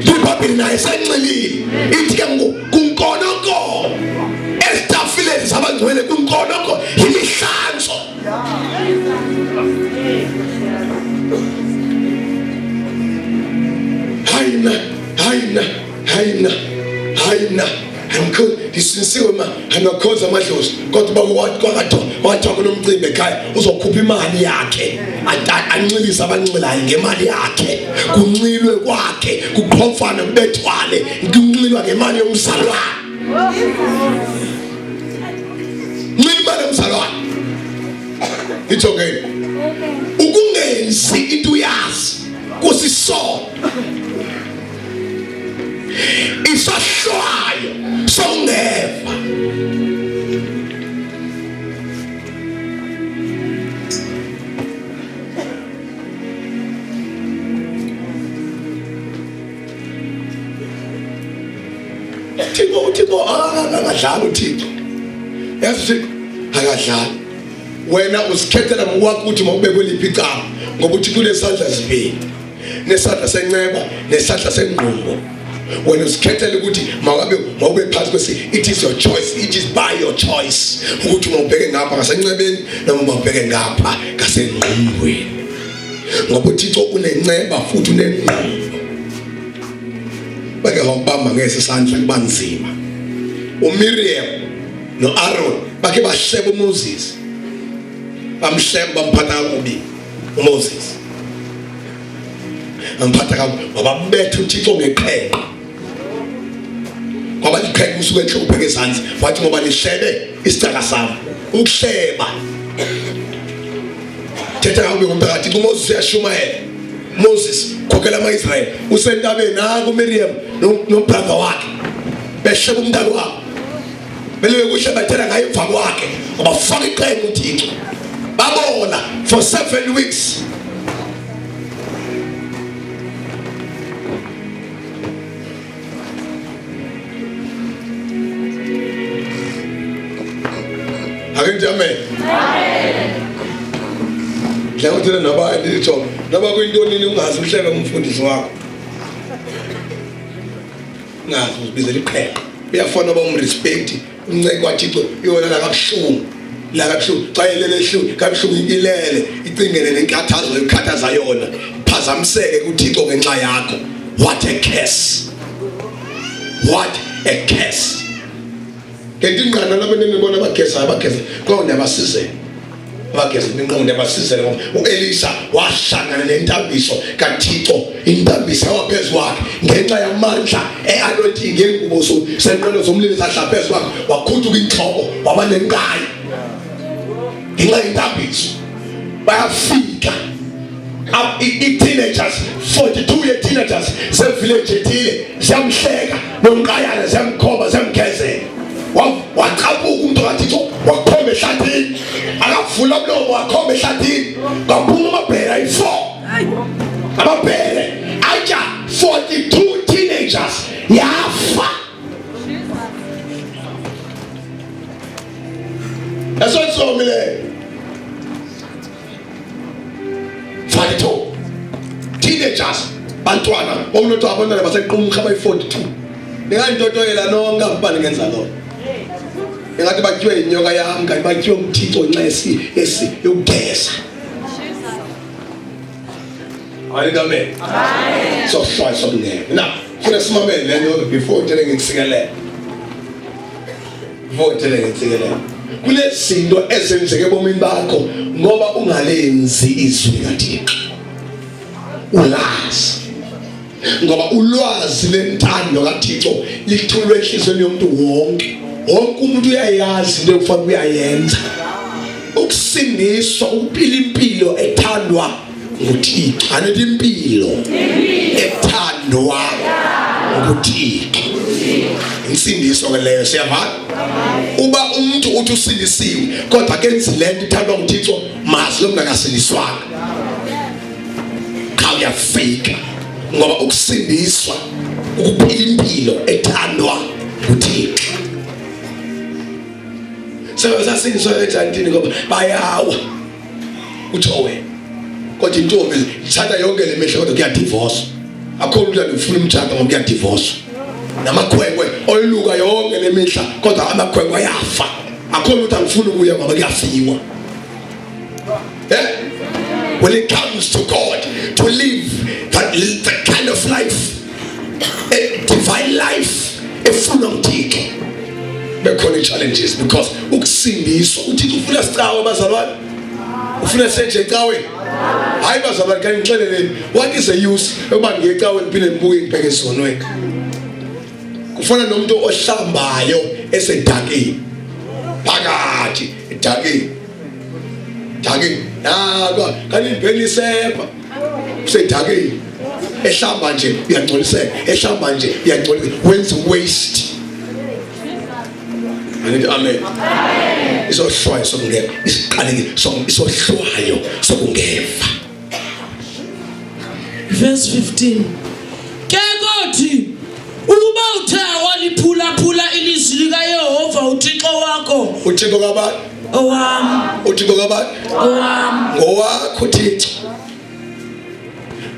Ibhayibhile naye senxilile. Ithi ke ngoku kunkonokono ezitafileni zabangcwele, kunkonoko yimihlanzo. Hayi mna, hayi mna, hayi mna, hayi mna, andikho ndisinsiwe ma andiwakhonza amadlozi, kodwa uba kwakathiwa wathiwa kunomcimbi ekhaya uzokhupha imali yakhe anxilise abanxilayo ngemali yakhe, kunxilwe kwakhe, kuqhomfane, kubethwane, kunxilwa ngemali yomzalwane. Nxila imali yomzalwane. Ijongeni ukungenzi into uyazi kusisono, isohlwayo sokungeva. Thixo, uThixo akadlali. uThixo, yazi, uThixo akadlali. Wena uzikhethela ngokwakho ukuthi mawube kweliphi icala, ngoba uThixo unesandla zibili, nesandla senceba nesandla sengqumbo. Wena uzikhethela ukuthi mawube phansi kwesi. It is your choice, it is by your choice ukuthi mawubheke ngapha ngasencebeni noma mawubheke ngapha ngasengqumbweni, ngoba uThixo unenceba futhi unengqumbo. Bake wabamba ngesi sandla kuba nzima. uMiriam noAaron bake bahleba uMoses, bamhleba, bamphatha kakubi uMoses, bamphatha kakubi, wababetha uThixo ngeqhenqe, kwaba liqhenqe usuke enhloko ubheke ezansi. Wathi ngoba nihlebe isicaka sami. Ukuhleba, thetha kakubi ngomphakathi. UMoses uyashumayela, Moses khokhela ama-Israyeli, usentabeni naku uMiriam nobrother wakhe behleba umntana wabo, belibe kuhle bathela ngayo emva kwakhe, wabafaka iqembu uThixo, babona for 7 weeks. Ake ngithi amen. Njengokuthela nabanye nditho noba kuyintoni nini ungazi uhlebe umfundisi wakho, ungazi uzibizela iqheqhe, uyafona uba umrespect unceke kwaThixo yona la kabuhlungu, la kabuhlungu xa ilele ehlungu kabuhlungu, ilele icingele nenkathazo yokukhathaza yona, phazamiseke kuThixo ngenxa yakho. What a curse, what a curse! Ngento ingqana labo nibona abagezayo, abageza kwawo niyabasizela, abageza iminqondo niyabasizela, ngoba uElisa wahlangana nentambiso kaThixo, intambiso yawaphezu kwakhe ngenxa yamandla eanointing ngengubo senqwelo zomlilo zahla phezu kwakhe, wakhuthuka inhloko, waba nenqayi ngenxa yentambiso. Bayafika. i-teenagers 42 ye-teenagers sevillage ethile ziyamhleka nomqayana ziyamkhomba ziyamgezela waqhapuka umuntu kathixo wakhomba ehlathini akavula umlomo wakhomba ehlathini kwaphuma amabhele ayi-4 amabhele atya 42 teenagers yafa esonsomi leyo 42 teenagers bantwana okunothiwa abantwana basequmrha abayi-42 ningantotoyela nonke akuba ningenza loo ingathi batyiwe yinyoka yam kanti batyiwe nguthixo nxa esi esi yokugeza amen sohlwayo sobungeke na funa simamele le nto before ngitshele ngikusikelele Votele ngentsikelelo. Kunezinto ezenzeke ebomini bakho ngoba ungalenzi izwi likaThixo. Ulazi. Ngoba ulwazi lentando kaThixo lithulwe enhliziyweni yomuntu wonke. Wonke umuntu uyayazi into ekufanele uyayenza. Ukusindiswa ukuphila impilo ethandwa nguThixo. Anithi impilo ethandwa nguThixo. Insindiso ke leyo siyavana. Uba umuntu uthi usindisiwe kodwa kenzi lento ithandwa nguThixo mazi lo mntu akasindiswanga. Qha uyafika ngoba ukusindiswa ukuphila impilo ethandwa nguThixo. Sasindiswa kanjani ngoba bayawa. utsho wena kodwa intombi itshata yonke le mihla kodwa kuyadivorce akho mntu andifuna umtshato ngoba kuyadivorce namakhwenkwe oyiluka yonke le mihla kodwa amakhwenkwe ayafa akho mntu angifuni ukuya ngoba kuyafiwa eh when it comes to God to live that, that kind of life a divine life efunwa nguThixo bekhona i-challenges because ukusindiswa uthixo ufuna sicawe bazalwane ufuna senje ecaweni hayi bazalwane kanti ngixeleleni what is the use yokuba ngiye ecaweni ngiphinde ngibuye ngibheke ezonweni kufana nomuntu ohlambayo esedakeni phakathi edakeni dakeni nakwa kanti ngibheke isepha usedakeni ehlamba nje uyangcoliseka ehlamba nje uyangcoliseka wenza waste angithi amen isohlwayo sokungeva isiqaleke isohlwayo sokungeva verse 15 ke kothi ukuba uthe waliphulaphula ilizwi likaYehova uThixo wakho uThixo kabani owam uThixo kabani owam ngowakho uThixo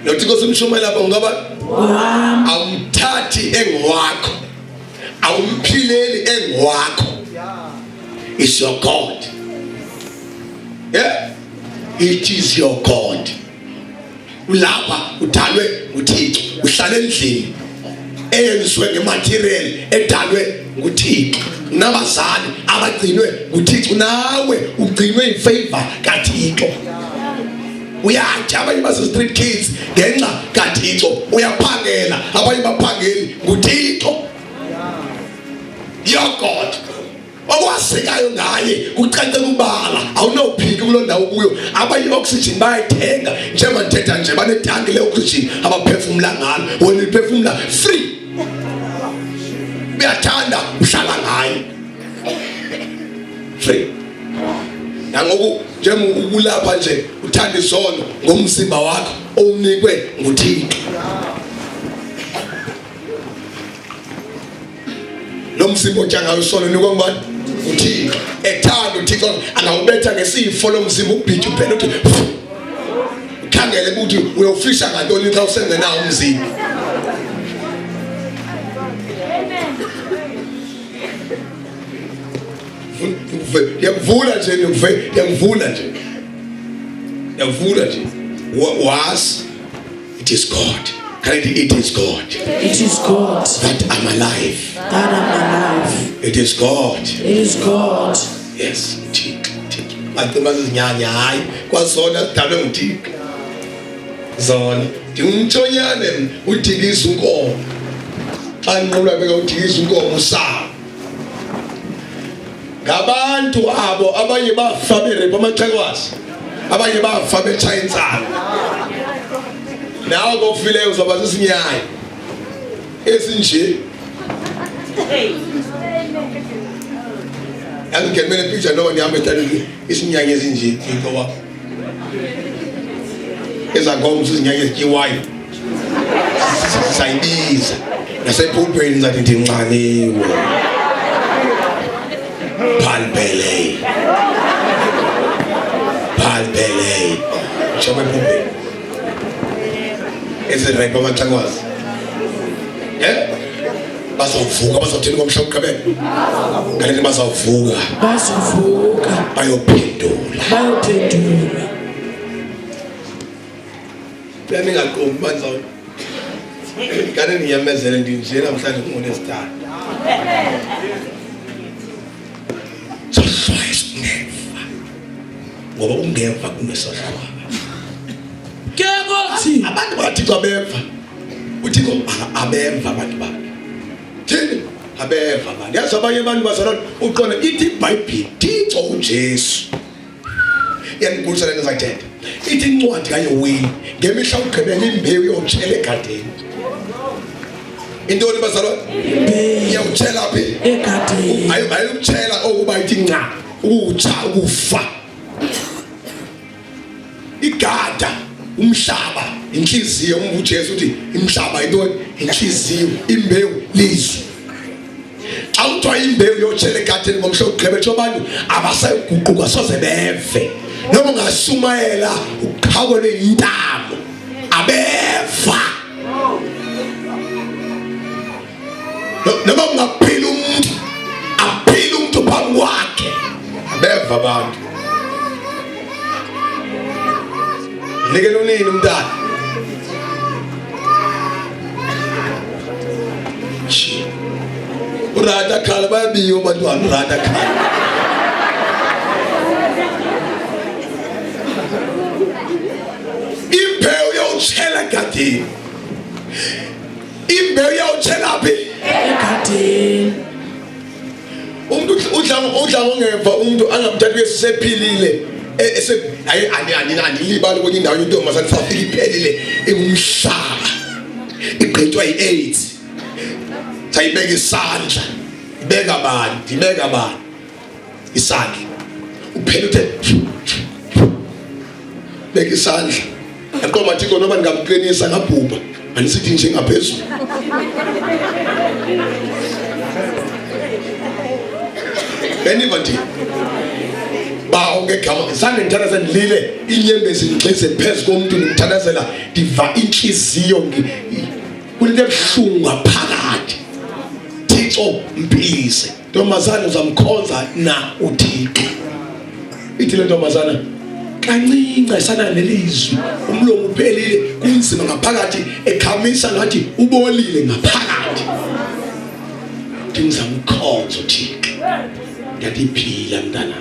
lo Thixo simshumayela lapha ngokabani owam awumthathi engowakho awumphileli engowakho is your God yeah it is your God ulapha udalwe nguThixo uhlala endlini eyenziwe ngematerial edalwe nguThixo unabazali abagcinwe nguThixo nawe ugcinwe ifavor kaThixo uyatya abanye base-street kids ngenxa kaThixo uyaphangela abanye baphangeli nguThixo your God okwazekayo ngaye kucace kubala awunophiki kuloo ndawo kuyo abayi-oxygen bayayithenga njengoba ndithetha nje banetanki le-oxygen abaphefumla ngalo wena uyiphefumla free uyathanda uhlala ngayo free nangoku njengokulapha nje uthanda izono ngomzimba wakho owunikwe nguThixo lo mzimba otya ngayo isono unikwa ngubani uthixo ethanda uthixo angawubetha ngesifo lo mzimba ubhithe uphela uthi ukhangele ukuthi uyofisha ngantoni xa usengenawo umzimba ndiyakuvula nje ndiyakuvula nje ndiyakuvula nje wazi It is God. Can it, it is God. It is God. That I'm alive. That I'm alive. It is God. It is God. Yes, Thixo, Thixo. Bacima zizinyanya hayi kwazona zidalwe nguThixo. Zona ndingumtshonyane udikisa unkomo. Xa nqulwa beka udikisa unkomo usawo. Ngabantu abo abanye bafa berepa amaxhekwazi. Abanye bafa betshaya insana. Nawe kofileyo uzawuba sisinyanya esinje. Yazi ngemele picture noma ngihamba etalini isinyanya esinje Thixo wam. Ezangomso izinyanya ezityiwayo. Sayibiza. Nasepulpeni zathi ndinxaniwe. Palpele. Palpele. Njengoba epulpeni. Ezirepha amaxhakwazi. Eh? Bazawuvuka bazothini ngomhla wokugqibela? Ngaleni bazawuvuka. Bazovuka. Bayophendula. Bayophendula. Beningaqombi banzona. Kane ninyamezele ndinje namhlanje kungoLwesithathu. Sohlwaya singeva. Ngoba ungeva kunesohlwaya. Ke kothi Abantu bakaThixo abeva. UThixo abeva abantu bakhe. Thini? Abeva abantu. Yazi abanye abantu bazalwane uqonda ithi iBhayibheli Thixo uJesu. Iyangigulisa le nto ndizayithetha. Ithi incwadi kaYoweli ngemihla ugqibela imbewu yotshela egadini. Intoni bazalwane? Iyawutshela phi? Egadini. Ayikutshela okuba ithi nca, ukutsha, ukufa. Igada umhlaba inhliziyo umva uJesu uthi imhlaba intoni? Inhliziyo, imbewu lizwi. Xa kuthiwa imbewu yotshela egadini ngomhla wokugqibela tsho abantu abasayiguquka soze beve noma ungashumayela uqhawelwe intamo abeva noma ungaphila umuntu aphile umuntu phambi kwakhe abeva abantu nikela unini umntana urata khala bayabiwa abantwana urata khala imbewu yawutshela egadini imbewu yawutshela phi egadini umuntu udla udla ngongeva umuntu angamthathi uYesu sephilile e, ese hayi ani ani andilibali kwenye indawo intombazane safika iphelile ingumhlaba igqitshwa yi-AIDS sayibeka isandla ibeka bani ndibeka bani isandla uphela uthe beka isandla yaqoma thixo noba ndingamqinisa ngabhubha andisithi nje ngaphezulu beniva nje bawo ngegama zange ndithandaze ndilile iinyembezi ngigxize phezu komntu ndimthandazela ndiva intliziyo kunento ebuhlungu ngaphakathi thixo mphilise ntombazana uzamkhonza na uthixo ithi le ntombazana kancinci ayisana nelizwi umlomo uphelile kunzima ngaphakathi ekhamisa ngathi ubolile ngaphakathi ndingizamkhonza uthixo ndathi phila mntana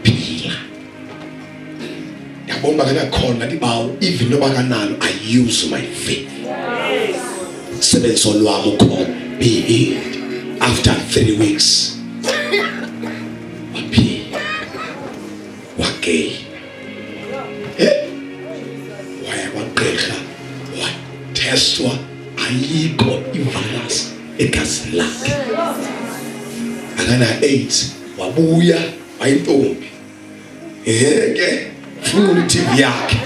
phila yabona uba kanakhona ngathi bawo even noba kanalo i use my faith sebenzo lwami ukhona be healed after 3 weeks waphila wagay eh waya kwagqirha watestwa ayikho ivirus egazini lakhe akana AIDS wabuya wayintombi Yeke funa iTV yakhe.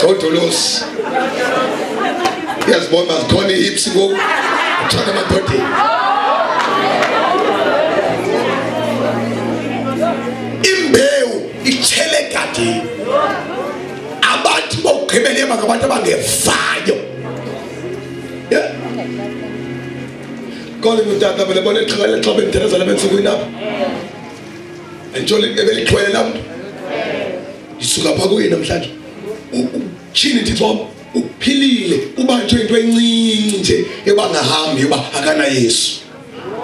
Todolosi. Uyazibona zikhona ihips ngoku. Utshata amadodeni. Imbewu ichele egadini. Abantu bokugqibela yeba ngabantu abangevayo. Yeah. Kona utata vele bona exhakala xa bendithandazela bentsukwini apha. Anditsholi ebelixhwele la mntu. Ndisuka pha kuye namhlanje. Tshini Thixo wam uphilile ubanjwe into encinci nje yoba angahambi yoba akanaYesu.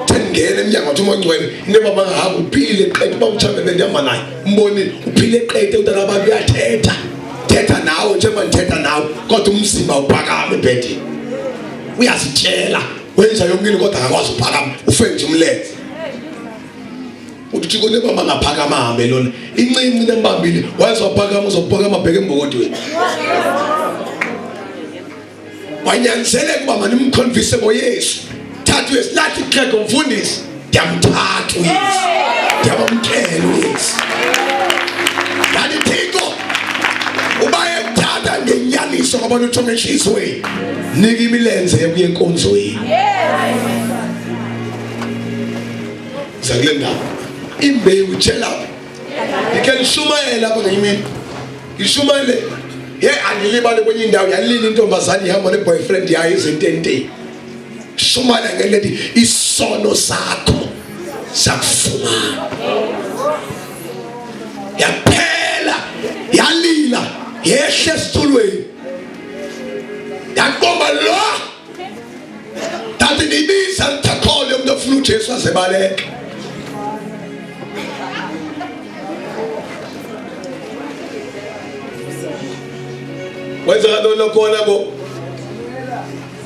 Uthe ndingena emnyango wathi umoya ongcwele into yoba bangahambi uphilile qete uba utshambe bendihamba naye umbonile uphile qete utata abantu uyathetha thetha nawe njengoba ndithetha nawe kodwa umzimba uphakame ebhedini uyazitshela wenza yonke into kodwa akakwazi uphakama ufe nje umlenze uthi uthixo lebamba ngaphakama ahambe lona incinci lembambile wayezophakama uzophakama bheke embokodweni Wanyanzeleka uba manimkhonvise ngoYesu. Thatha uYesu, lathi ixhego mfundisi, ndiyamthatha uYesu, ndiyamamkela uYesu. Ndathi Thixo, uba ekuthatha ngenyaniso ngoba utsho ngentliziyweni, nika imilenze yokuya enkonzweni. Za kule ndawo imbewu itshelaphi. Ndikhe ndishumayele apha ngenye imini, ndishumayele ye andilibale kwenye indawo, yalila intombazane ihamba ne-boyfriend yayo ezententeni. Shumayela ngento ethi isono sakho sakufumana. Yaphela yalila, yehla esitulweni, yaqomba lo ndathi ndiyibiza ndithakhole umntu ofuna uJesu azebaleke. Kwenzeka ntoni lokhona ngo?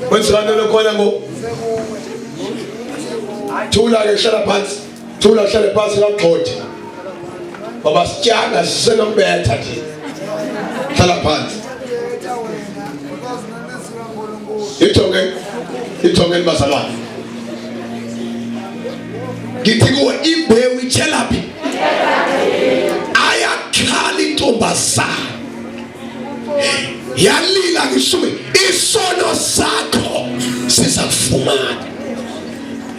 Kwenzeka ntoni lokhona ngo? Thula ke, hlala phansi. Thula hlale phansi ngagxothi. Ngoba sityanga sisenombetha nje. Hlala phansi. Ithonge, ithonge bazalwane. Ngithi kuwe imbewu itshelaphi? Ayakhala intombazana. Yalila ngishume isono sakho siza kufumana.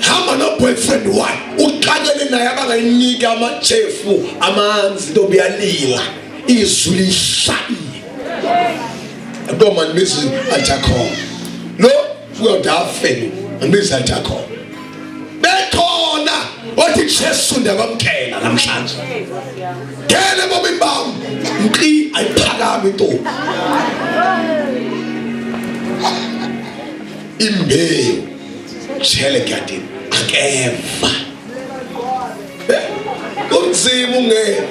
Hamba no boyfriend wakhe uxakele naye abangayinika amatshefu amanzi, ntombi yalila izwi lihlabile. Nto mandibizi altar lo uyodafe mandibizi altar bekhona othi Jesu ndiyakwamkela namhlanje, ngene ebomini bam, mqi ayiphakami intombi. Imbewu jele gadini akeva kunzima ungena.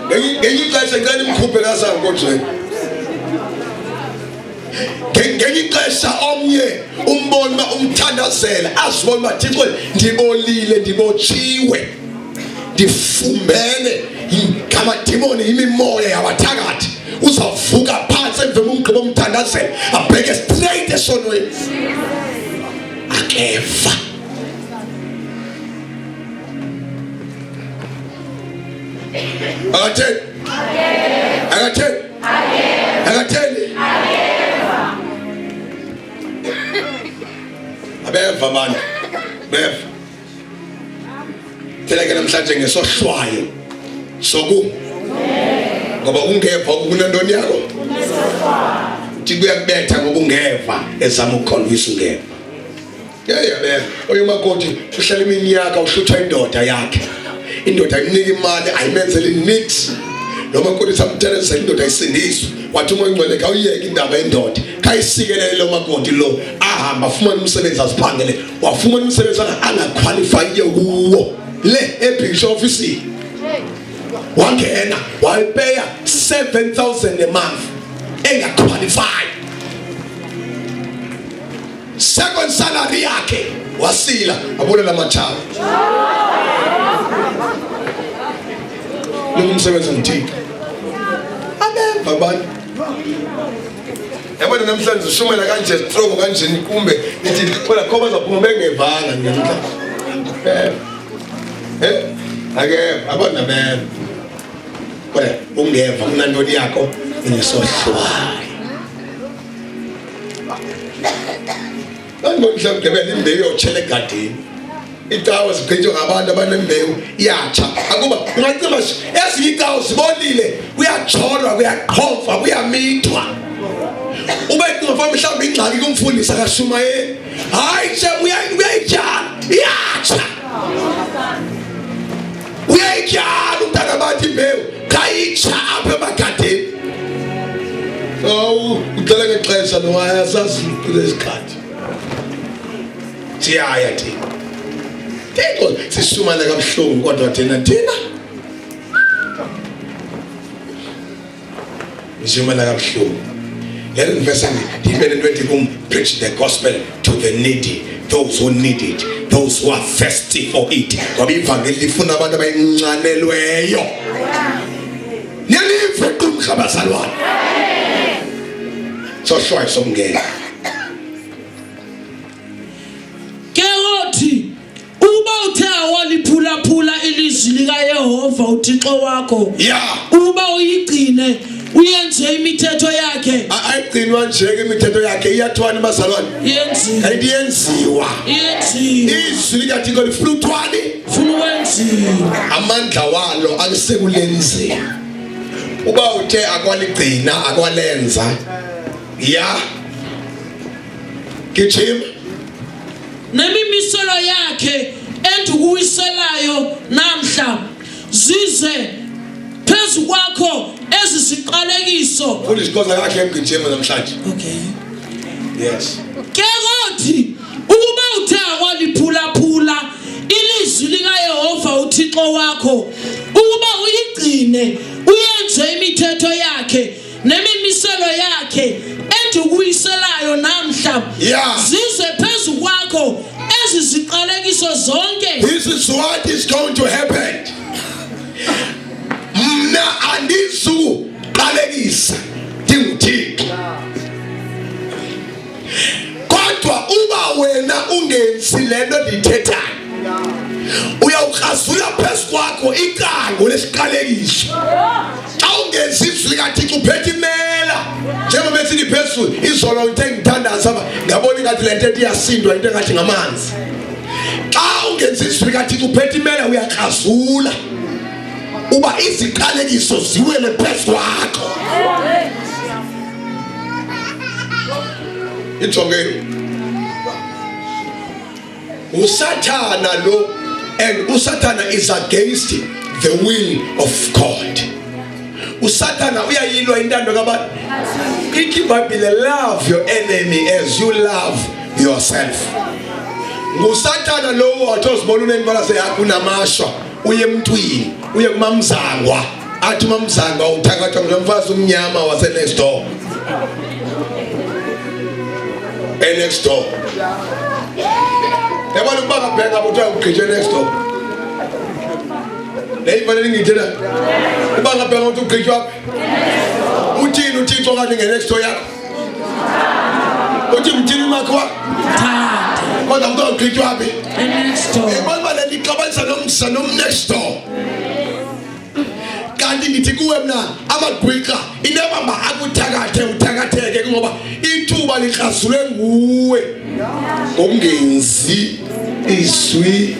Ngenye ixesha ngicela imkhuphe kasango nkonzweni. Ngenye ixesha omnye umbona uba umthandazela azibona uba Thixo ndibolile, ndibotshiwe, ndifumbene ngamadimoni, imimoya yabathakathi. Uzawuvuka phantsi emveni umgqiba umthandazela abheke straight esonweni. Akeva. Akatheni? Akatheni? Akatheni? Abeva abantu. Beva. Phela ke namhlanje ngesohlwayo soku ngoba ungeva kunantoni yakho? Uthi kuyakubetha ngoba ungeva ezama ukukhonvisa ungeva. Yeyabeka oye umakoti uhlala iminyaka uhlutha indoda yakhe. Indoda imnika imali ayimenzeli nix. Lo makoti samthelezela indoda ayisindiswe. Wathi umoya ongcwele khawuyeke indaba yendoda. Khayisikelele lo makoti lo ahamba afumane umsebenzi aziphangele. Wafumana umsebenzi angaqualify kuwo. Le ebhisho office. Wangena wayipeya 7000 a month engaqualify. Second salary yakhe wasila abulela amathaba. Lo msebenzi ngithixo. Abeva abantu. Yabona namhlanje ushumela kanje strong kanje nikumbe nithi khona khoba zaphuma bengevanga ngenhla. Eh. Eh ake abona beva. Kodwa ungeva kunantoni yakho inesohlwayo. Ngangomhla mgqibelo imbewu yotshela egadini. Icawa zigqitshwa ngabantu abanembewu iyatsha. Akuba ungacima ezinye icawa zibolile, kuyajolwa, kuyaqhomfa, kuyamithwa. Ube cinga fa mhlawumbi ingxaki kumfundisi akashumayeli. Hayi nje uyayityala, iyatsha. Uyayityala umntana bathi imbewu khayitsha apha emagadeni. Awu uqala ngexesha lo ayasazi isikhathi. Siyaya thina. Thixo sisumane kabuhlungu kodwa thina thina Ngizimela kabuhlungu. Le verse ndibe nento ethi kum preach the gospel to the needy, those who need it, those who are thirsty for it. Ngoba ivangeli lifuna abantu abayinxanelweyo. Niyaliva iqumrha bazalwane. Sohlwayo sokungena. Ke wothi ukuba uthe awaliphulaphula ilizwi likaYehova uThixo wakho ukuba uyigcine uyenze imithetho yakhe. Ayigcinwa nje ke imithetho yakhe, iyathwani bazalwane? Yenziwa. Kanti iyenziwa. Iyenziwa. Izwi likaThixo lifuna uthwani? Funa ukwenziwa. Amandla walo alisekulenzeni. Uba uthe akwaligcina akwalenza ya gijima. Nemimiselo yakhe endikuwiselayo namhla zize phezu kwakho ezi ziqalekiso. Funda isiXhosa kakuhle mgijima namhlanje. Okay. Yes. Ke kothi ukuba uthe akwaliphulaphula ilizwi likaYehova uThixo wakho ukuba uyigcine uyenze imithetho yakhe nemimiselo yakhe endikuyiselayo namhla zize phezu kwakho ezi ziqalekiso zonke. This is what is going to happen. Mna andizukuqalekisa ndinguThixo, kodwa uba wena ungenzi le nto ndiyithethayo, uyawukrazula phezu kwakho icango lesiqalekiso. Xa ungenzi izwi likaThixo uphethe imela, njengoba besithi phezulu izolo ngithe ngithandaza apha ngabona ingathi le nto iyasindwa into engathi ngamanzi. Xa ungenzi izwi likaThixo uphethe imela, uyakrazula uba iziqalekiso ziwele phezu kwakho. Ijonge uSathana lo, and uSathana is against the will of God. uSathana uyayilwa intando kabantu. Ithi iBhayibhile, love your enemy as you love yourself. NguSathana lo wathi ozibona unentwala yakho unamashwa, uye emntwini, uye kumamzangwa, athi umamzangwa uthakathwa ngulo mfazi umnyama wase next door. E next door. Yabona ukuba ngabheka kuthiwa ugqithe next door. Leyifanele ngithena. Uba ngabheka ukuthi ugqitshwa. Uthini uThixo kanti nge next door yakho? Uthi mthini umakho wakho? Thanda. Kodwa umuntu ugqitshwa phi? Next door. Yabona uba le nto ixabanisa nomsa nom next door. Kanti ngithi kuwe mna amagwiqa into ebamba akuthakathe uthakatheke ngoba ithuba likrazulwe nguwe ngokungenzi izwi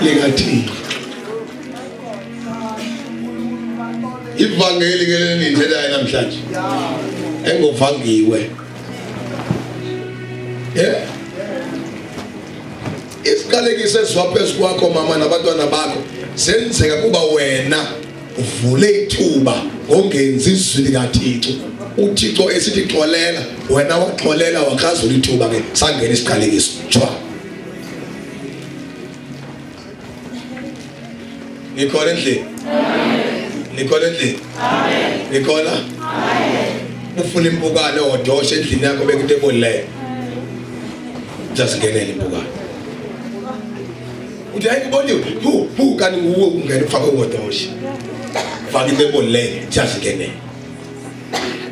likaThixo. Ivangeli ke lenindelayo namhlanje engovangiwe. Yeah. Isiqalekiso esiwa phezu kwakho mama nabantwana bakho senzeka kuba wena uvule ithuba ngongenzi izwi likaThixo. uThixo esithi xolela, wena waxolela wakrazula ithuba ke sangena isiqalekiso. Tshwa. Nikhona endlini? Nikhona endlini? Nikhona? Ufuna impukane odoshe endlini yakho beka into ebolileyo. Jasingenele impukane. Uthi hayi kuboniwe, hu hu kanti nguwe ungena ufake uwodoshe. Faka into ebolileyo, jasingenele.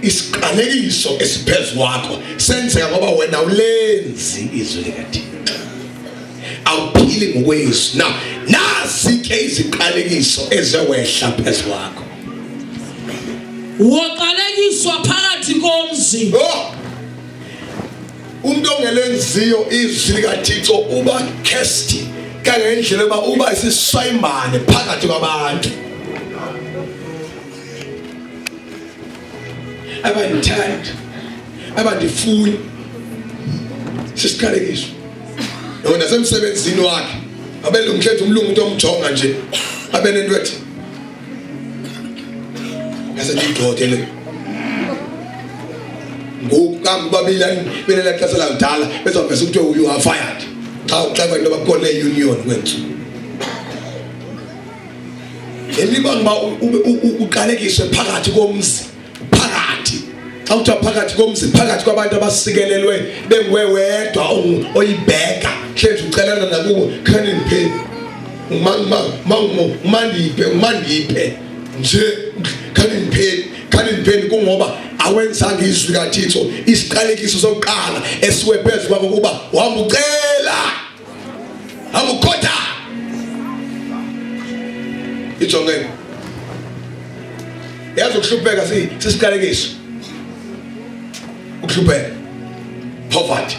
Isiqalekiso esiphezu kwakho senzeka ngoba wena ulenzi izwi likaThixo. Awuphili ngokwezwi. Na nasi ke iziqalekiso ezewehla phezu kwakho. Woqalekiswa phakathi komzi. Oh! Umuntu ongelenziyo izwi likaThixo uba cursed kangendlela yoba uba isiswayimbane phakathi kwabantu. Abandithandi, abandifuni, sisiqalekiso. Yona nasemsebenzini wakhe abelungu mhlethe umlungu umuntu omjonga nje abe nento ethi ngase ndiyigxothe le. Ngoku kambe babili belela xesha lakudala bezawuvesa kuthiwe you are fired xa uxakwa into yoba kukhona i-union kwethu. Elibanga uba uqalekiswe phakathi komzi, phakathi. Xa kuthiwa phakathi komzi, phakathi kwabantu abasikelelwe benguwe wedwa oyibheka, hlezi ucelana nakubo, khanindiphe, umandiphe, umandiphe nje, khanindiphe, Khalini kungoba awenzanga izwi kaThixo isiqalekiso sokuqala esiwe phezu kwakho kuba wambucela amukhotha ijongeni yazi ukuhlupheka si sisiqalekiso ukuhlupheka poverty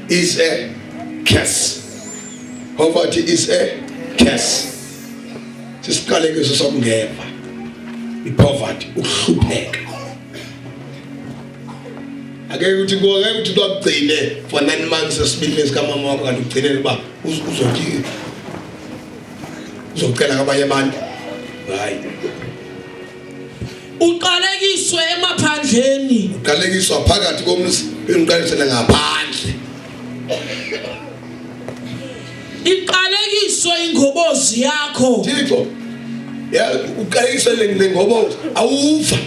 is a curse poverty is a curse sisiqalekiso sokungeva ipoverty ukuhlupheka ake ukuthi ngeke ukuthi kwakugcine for 9 months esibilini sikamama wakho kanti ugcinele uba uzothi uzocela kwabanye abantu hayi uqalekiswe emaphandleni uqalekiswa phakathi komzi uqalekisele ngaphandle iqalekiswe ingobozi yakho Thixo ya uqalekiswe le ngobozi awuva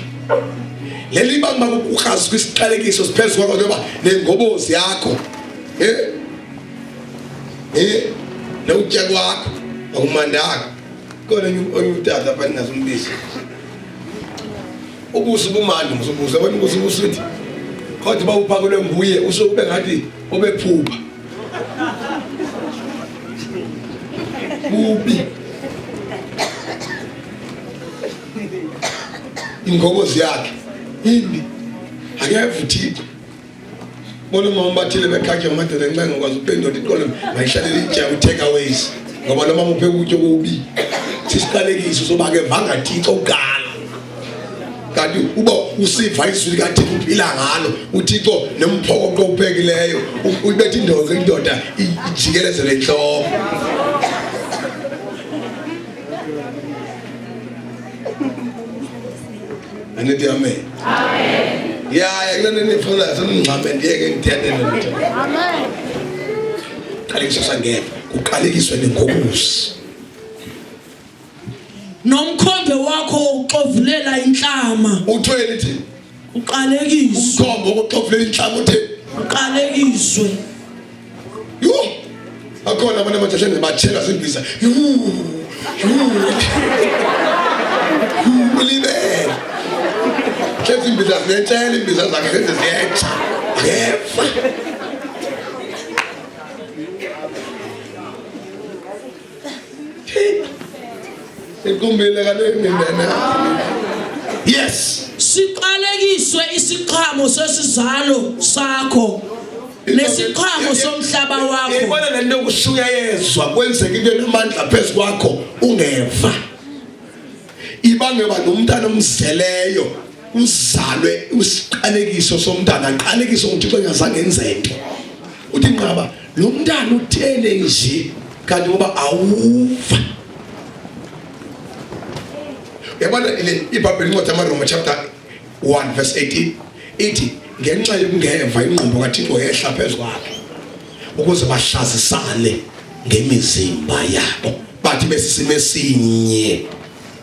leli bamba ukuhazi kwisiqalekiso siphezu kwakho ngoba nengobozi yakho eh eh nokutya kwakho akumandanga khona onye utata apha ndingasumbiza ubuso bumandi musubuza yabona ubuso busuthi kodwa uba uphakelwe nguye usuke ube ngathi ubephupha bubi ingobozi yakhe imbi akeva uthixo bona umama bathile bekhatywa amadoda nxa ngokwazi uphendula iqolo mayihlalele itya u-take aways ngoba lo mama uphe ukutya okubi sisiqalekiso soba ke vanga thixo kuqala kanti uba usiva izwi likathixo uphila ngalo uthixo nomphokoqo uphekileyo uyibetha indoda indoda ijikelezele intloko Anithi amen. Amen. Yaya kule nto niyifunayo seningxame ndiyeke ndithethe nto. Amen. Qalekiswa sangeva kuqalekiswe nengobusi. Nomkhombe wakho uxovulela inhlama. Uthweni thi? Uqalekiswe. Umkhombe wokuxovulela inhlama uthi uqalekiswe. Yho! Akhona abantu abajahlene batshela zimbiza. Yhu! Yhu! Ulibele. Hlezi imbiza ziyetshela imbiza zakhe hlezi ziyetsha. Akeva. Ikumbile kanini nene. Yes. Siqalekiswe isiqhamo sesizalo sakho nesiqhamo somhlaba wakho. Ibona le nto kushunyayezwa kwenzeka into enamandla phezu kwakho ungeva. Ibangeba nomntana omzeleyo uzalwe usiqalekiso somntana aqalekiswe nguThixo engazange enze nto. Uthi nqaba lo mntana uthele nje kanti ngoba awuva yabona le ibhayibheli incwadi yamaroma chapter 1 verse 18 ithi ngenxa yokungeva ingqumbo kathixo yehla phezu kwakhe ukuze bahlazisane ngemizimba yabo bathi besisimo esinye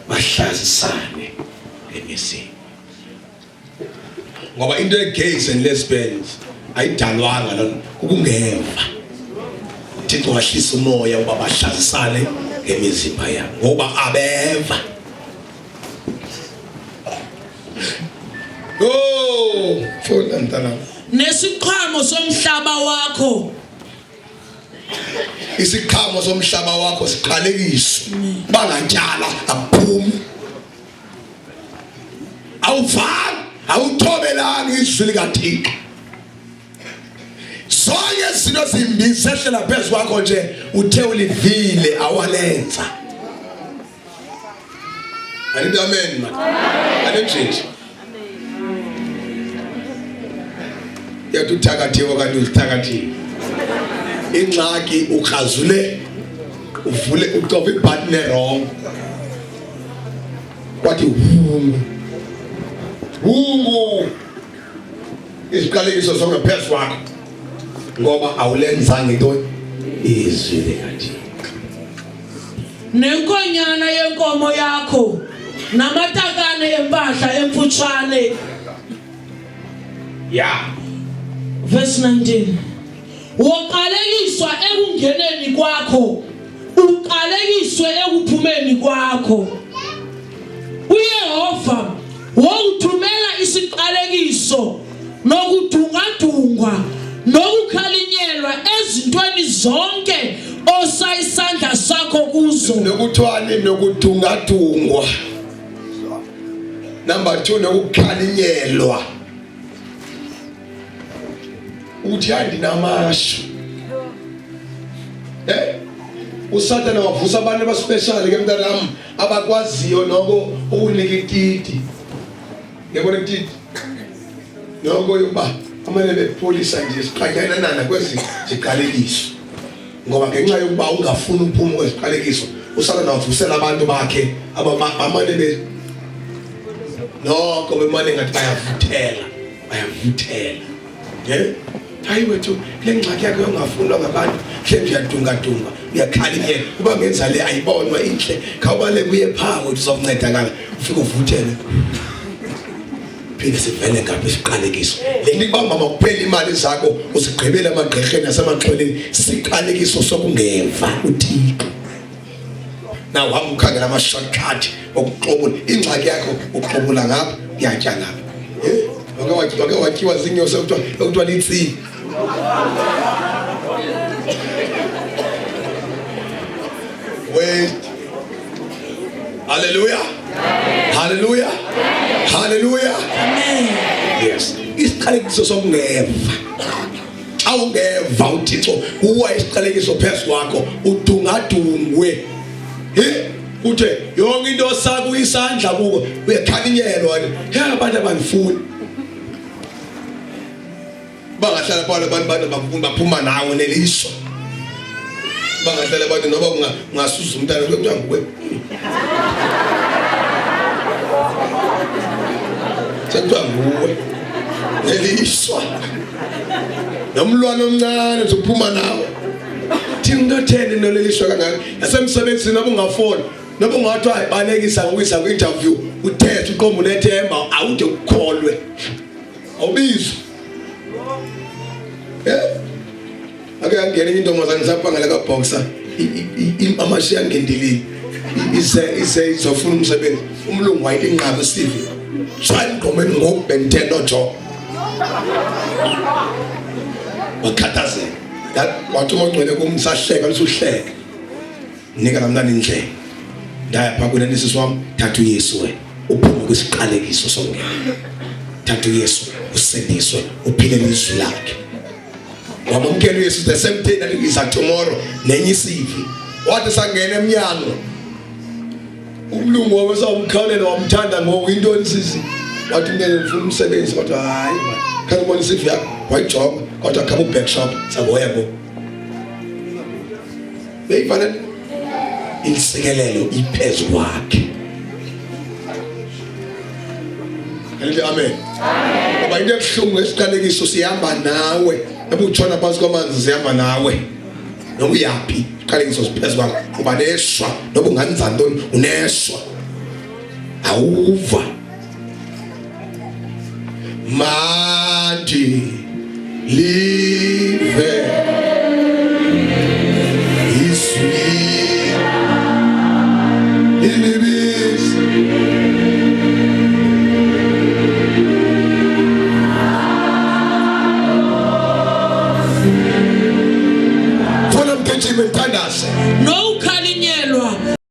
bahlazisane ngemizimba ngoba into ye-gays and lesbians ayidalwanga lona kukungeva thixo wahlisa umoya uba bahlazisane ngemizimba yabo ngoba abeva oh funda mntanam nesiqhamo somhlaba wakho isiqhamo somhlaba wakho siqalekiswe bangatyala akuphumi awuvani awuthobelani izwi likaThixo zonke izinto zimbi zehlela phezu kwakho nje uthe ulivile awalenza andithi amen man andithi yathi uthakathiwe kanti uzithakathiwe ingxaki ukrazule uvule ucofa ibhatini erong kwathi hungu hungu iziqalekiso zonke phezu kwakho ngoba awulenzanga into izwi likaThixo nenkonyana yenkomo yakho namatakane empahla emfutshane ya verse 19 Woqalekiswa ekungeneni kwakho, uqalekiswe ekuphumeni kwakho. UYehova wokuthumela kwisiqalekiso nokudungadungwa nokukhalinyelwa ezintweni zonke osa isandla sakho kuzo. Nokuthwani nokudungadungwa. Number 2 nokukhalinyelwa. Uthi andinamashu. Eh? uSathane wavusa abantu abaspecial ke mntanami abakwaziyo noko ukunika ititi. Yabona ititi? Noko yokuba amane bepholisa nje siqhanyanana kwezi ziqalekiso. Ngoba ngenxa yokuba ungafuni uphuma kweziqalekiso, uSathane wavusela abantu bakhe abamane be noko bemane ngathi bayavuthela, bayavuthela. Ye? Hayi wethu le ngxaki yakho yongafunwa ngabantu mhlawumbe uyadungadunga uyakhalinyela uba ngenza le ayibonwa inhle khawubale kuye phaa wethu uzawuncedakala ufike uvuthele phinde sivele ngapha isiqalekiso le nto ikuba mama kuphela imali zakho uzigqibele emagqirheni nasemaxhweleni siqalekiso sokungeva uthixo na uhamba ukhangela ama-shortcut okuxobula ingxaki yakho uxobula ngapha uyatya ngapha wake wake watyiwa zinyosi ekuthiwa ekuthiwa litsini wait haleluya haleluya haleluya Amen. Yes, isiqalekiso sokungeva. Xa ungeva uThixo kuwa isiqalekiso phezu kwakho udungadungwe. He uthe yonke into osaka isandla kuko uyakhalinyelwa he abantu abangifuni. Bangahlala phala abantu bantu bafuna baphuma nawo neliso. Bangahlala abantu noba ungasuza umntana kuthiwa nguwe. Sekuthiwa nguwe. Neliswa. Nomlwana omncane uzophuma nawo. Thina into otheni noleliswa kangaka. Nasemsebenzini noba ungafona noba ungathiwa balekisa ngokuyisa kwi-interview uthethe uqomba unethemba awude ukukholwe. Awubizwa. Eh? Ake yangena enye intombazane saphangela kaboxer amashiya angendilini ise ise izofuna umsebenzi umlungu wayithi inqaba CV shaya emgqomeni ngoku bengithe no job wakhathazeka wathi umongcwele kum sahleka lusuhleka nika lamntana indlela ndaya phaa kunene sisi wam thatha uyesu wena uphume kwisiqalekiso songena thatha uyesu usindiswe uphile lizwi lakhe wamamkela uyesu the same day that is tomorrow nenye isivi wathi sangena emnyango umlungu wabe sawumkhawulela wamthanda ngoku intoni sisi wathi mntana ndifuna umsebenzi kodwa hayi khange ubona isivi yakho wayijonga kodwa khaba uback shop saboya ngoku Beyifanele insikelelo iphezu kwakhe. Elithi amen. Ngoba into ebuhlungu esiqalekiso sihamba nawe. Noba utshona phantsi kwamanzi sihamba nawe. Noba uyaphi isiqalekiso siphezu kwakho. Uba neshwa noba ungenza ntoni uneshwa. Awuva. Mandi live.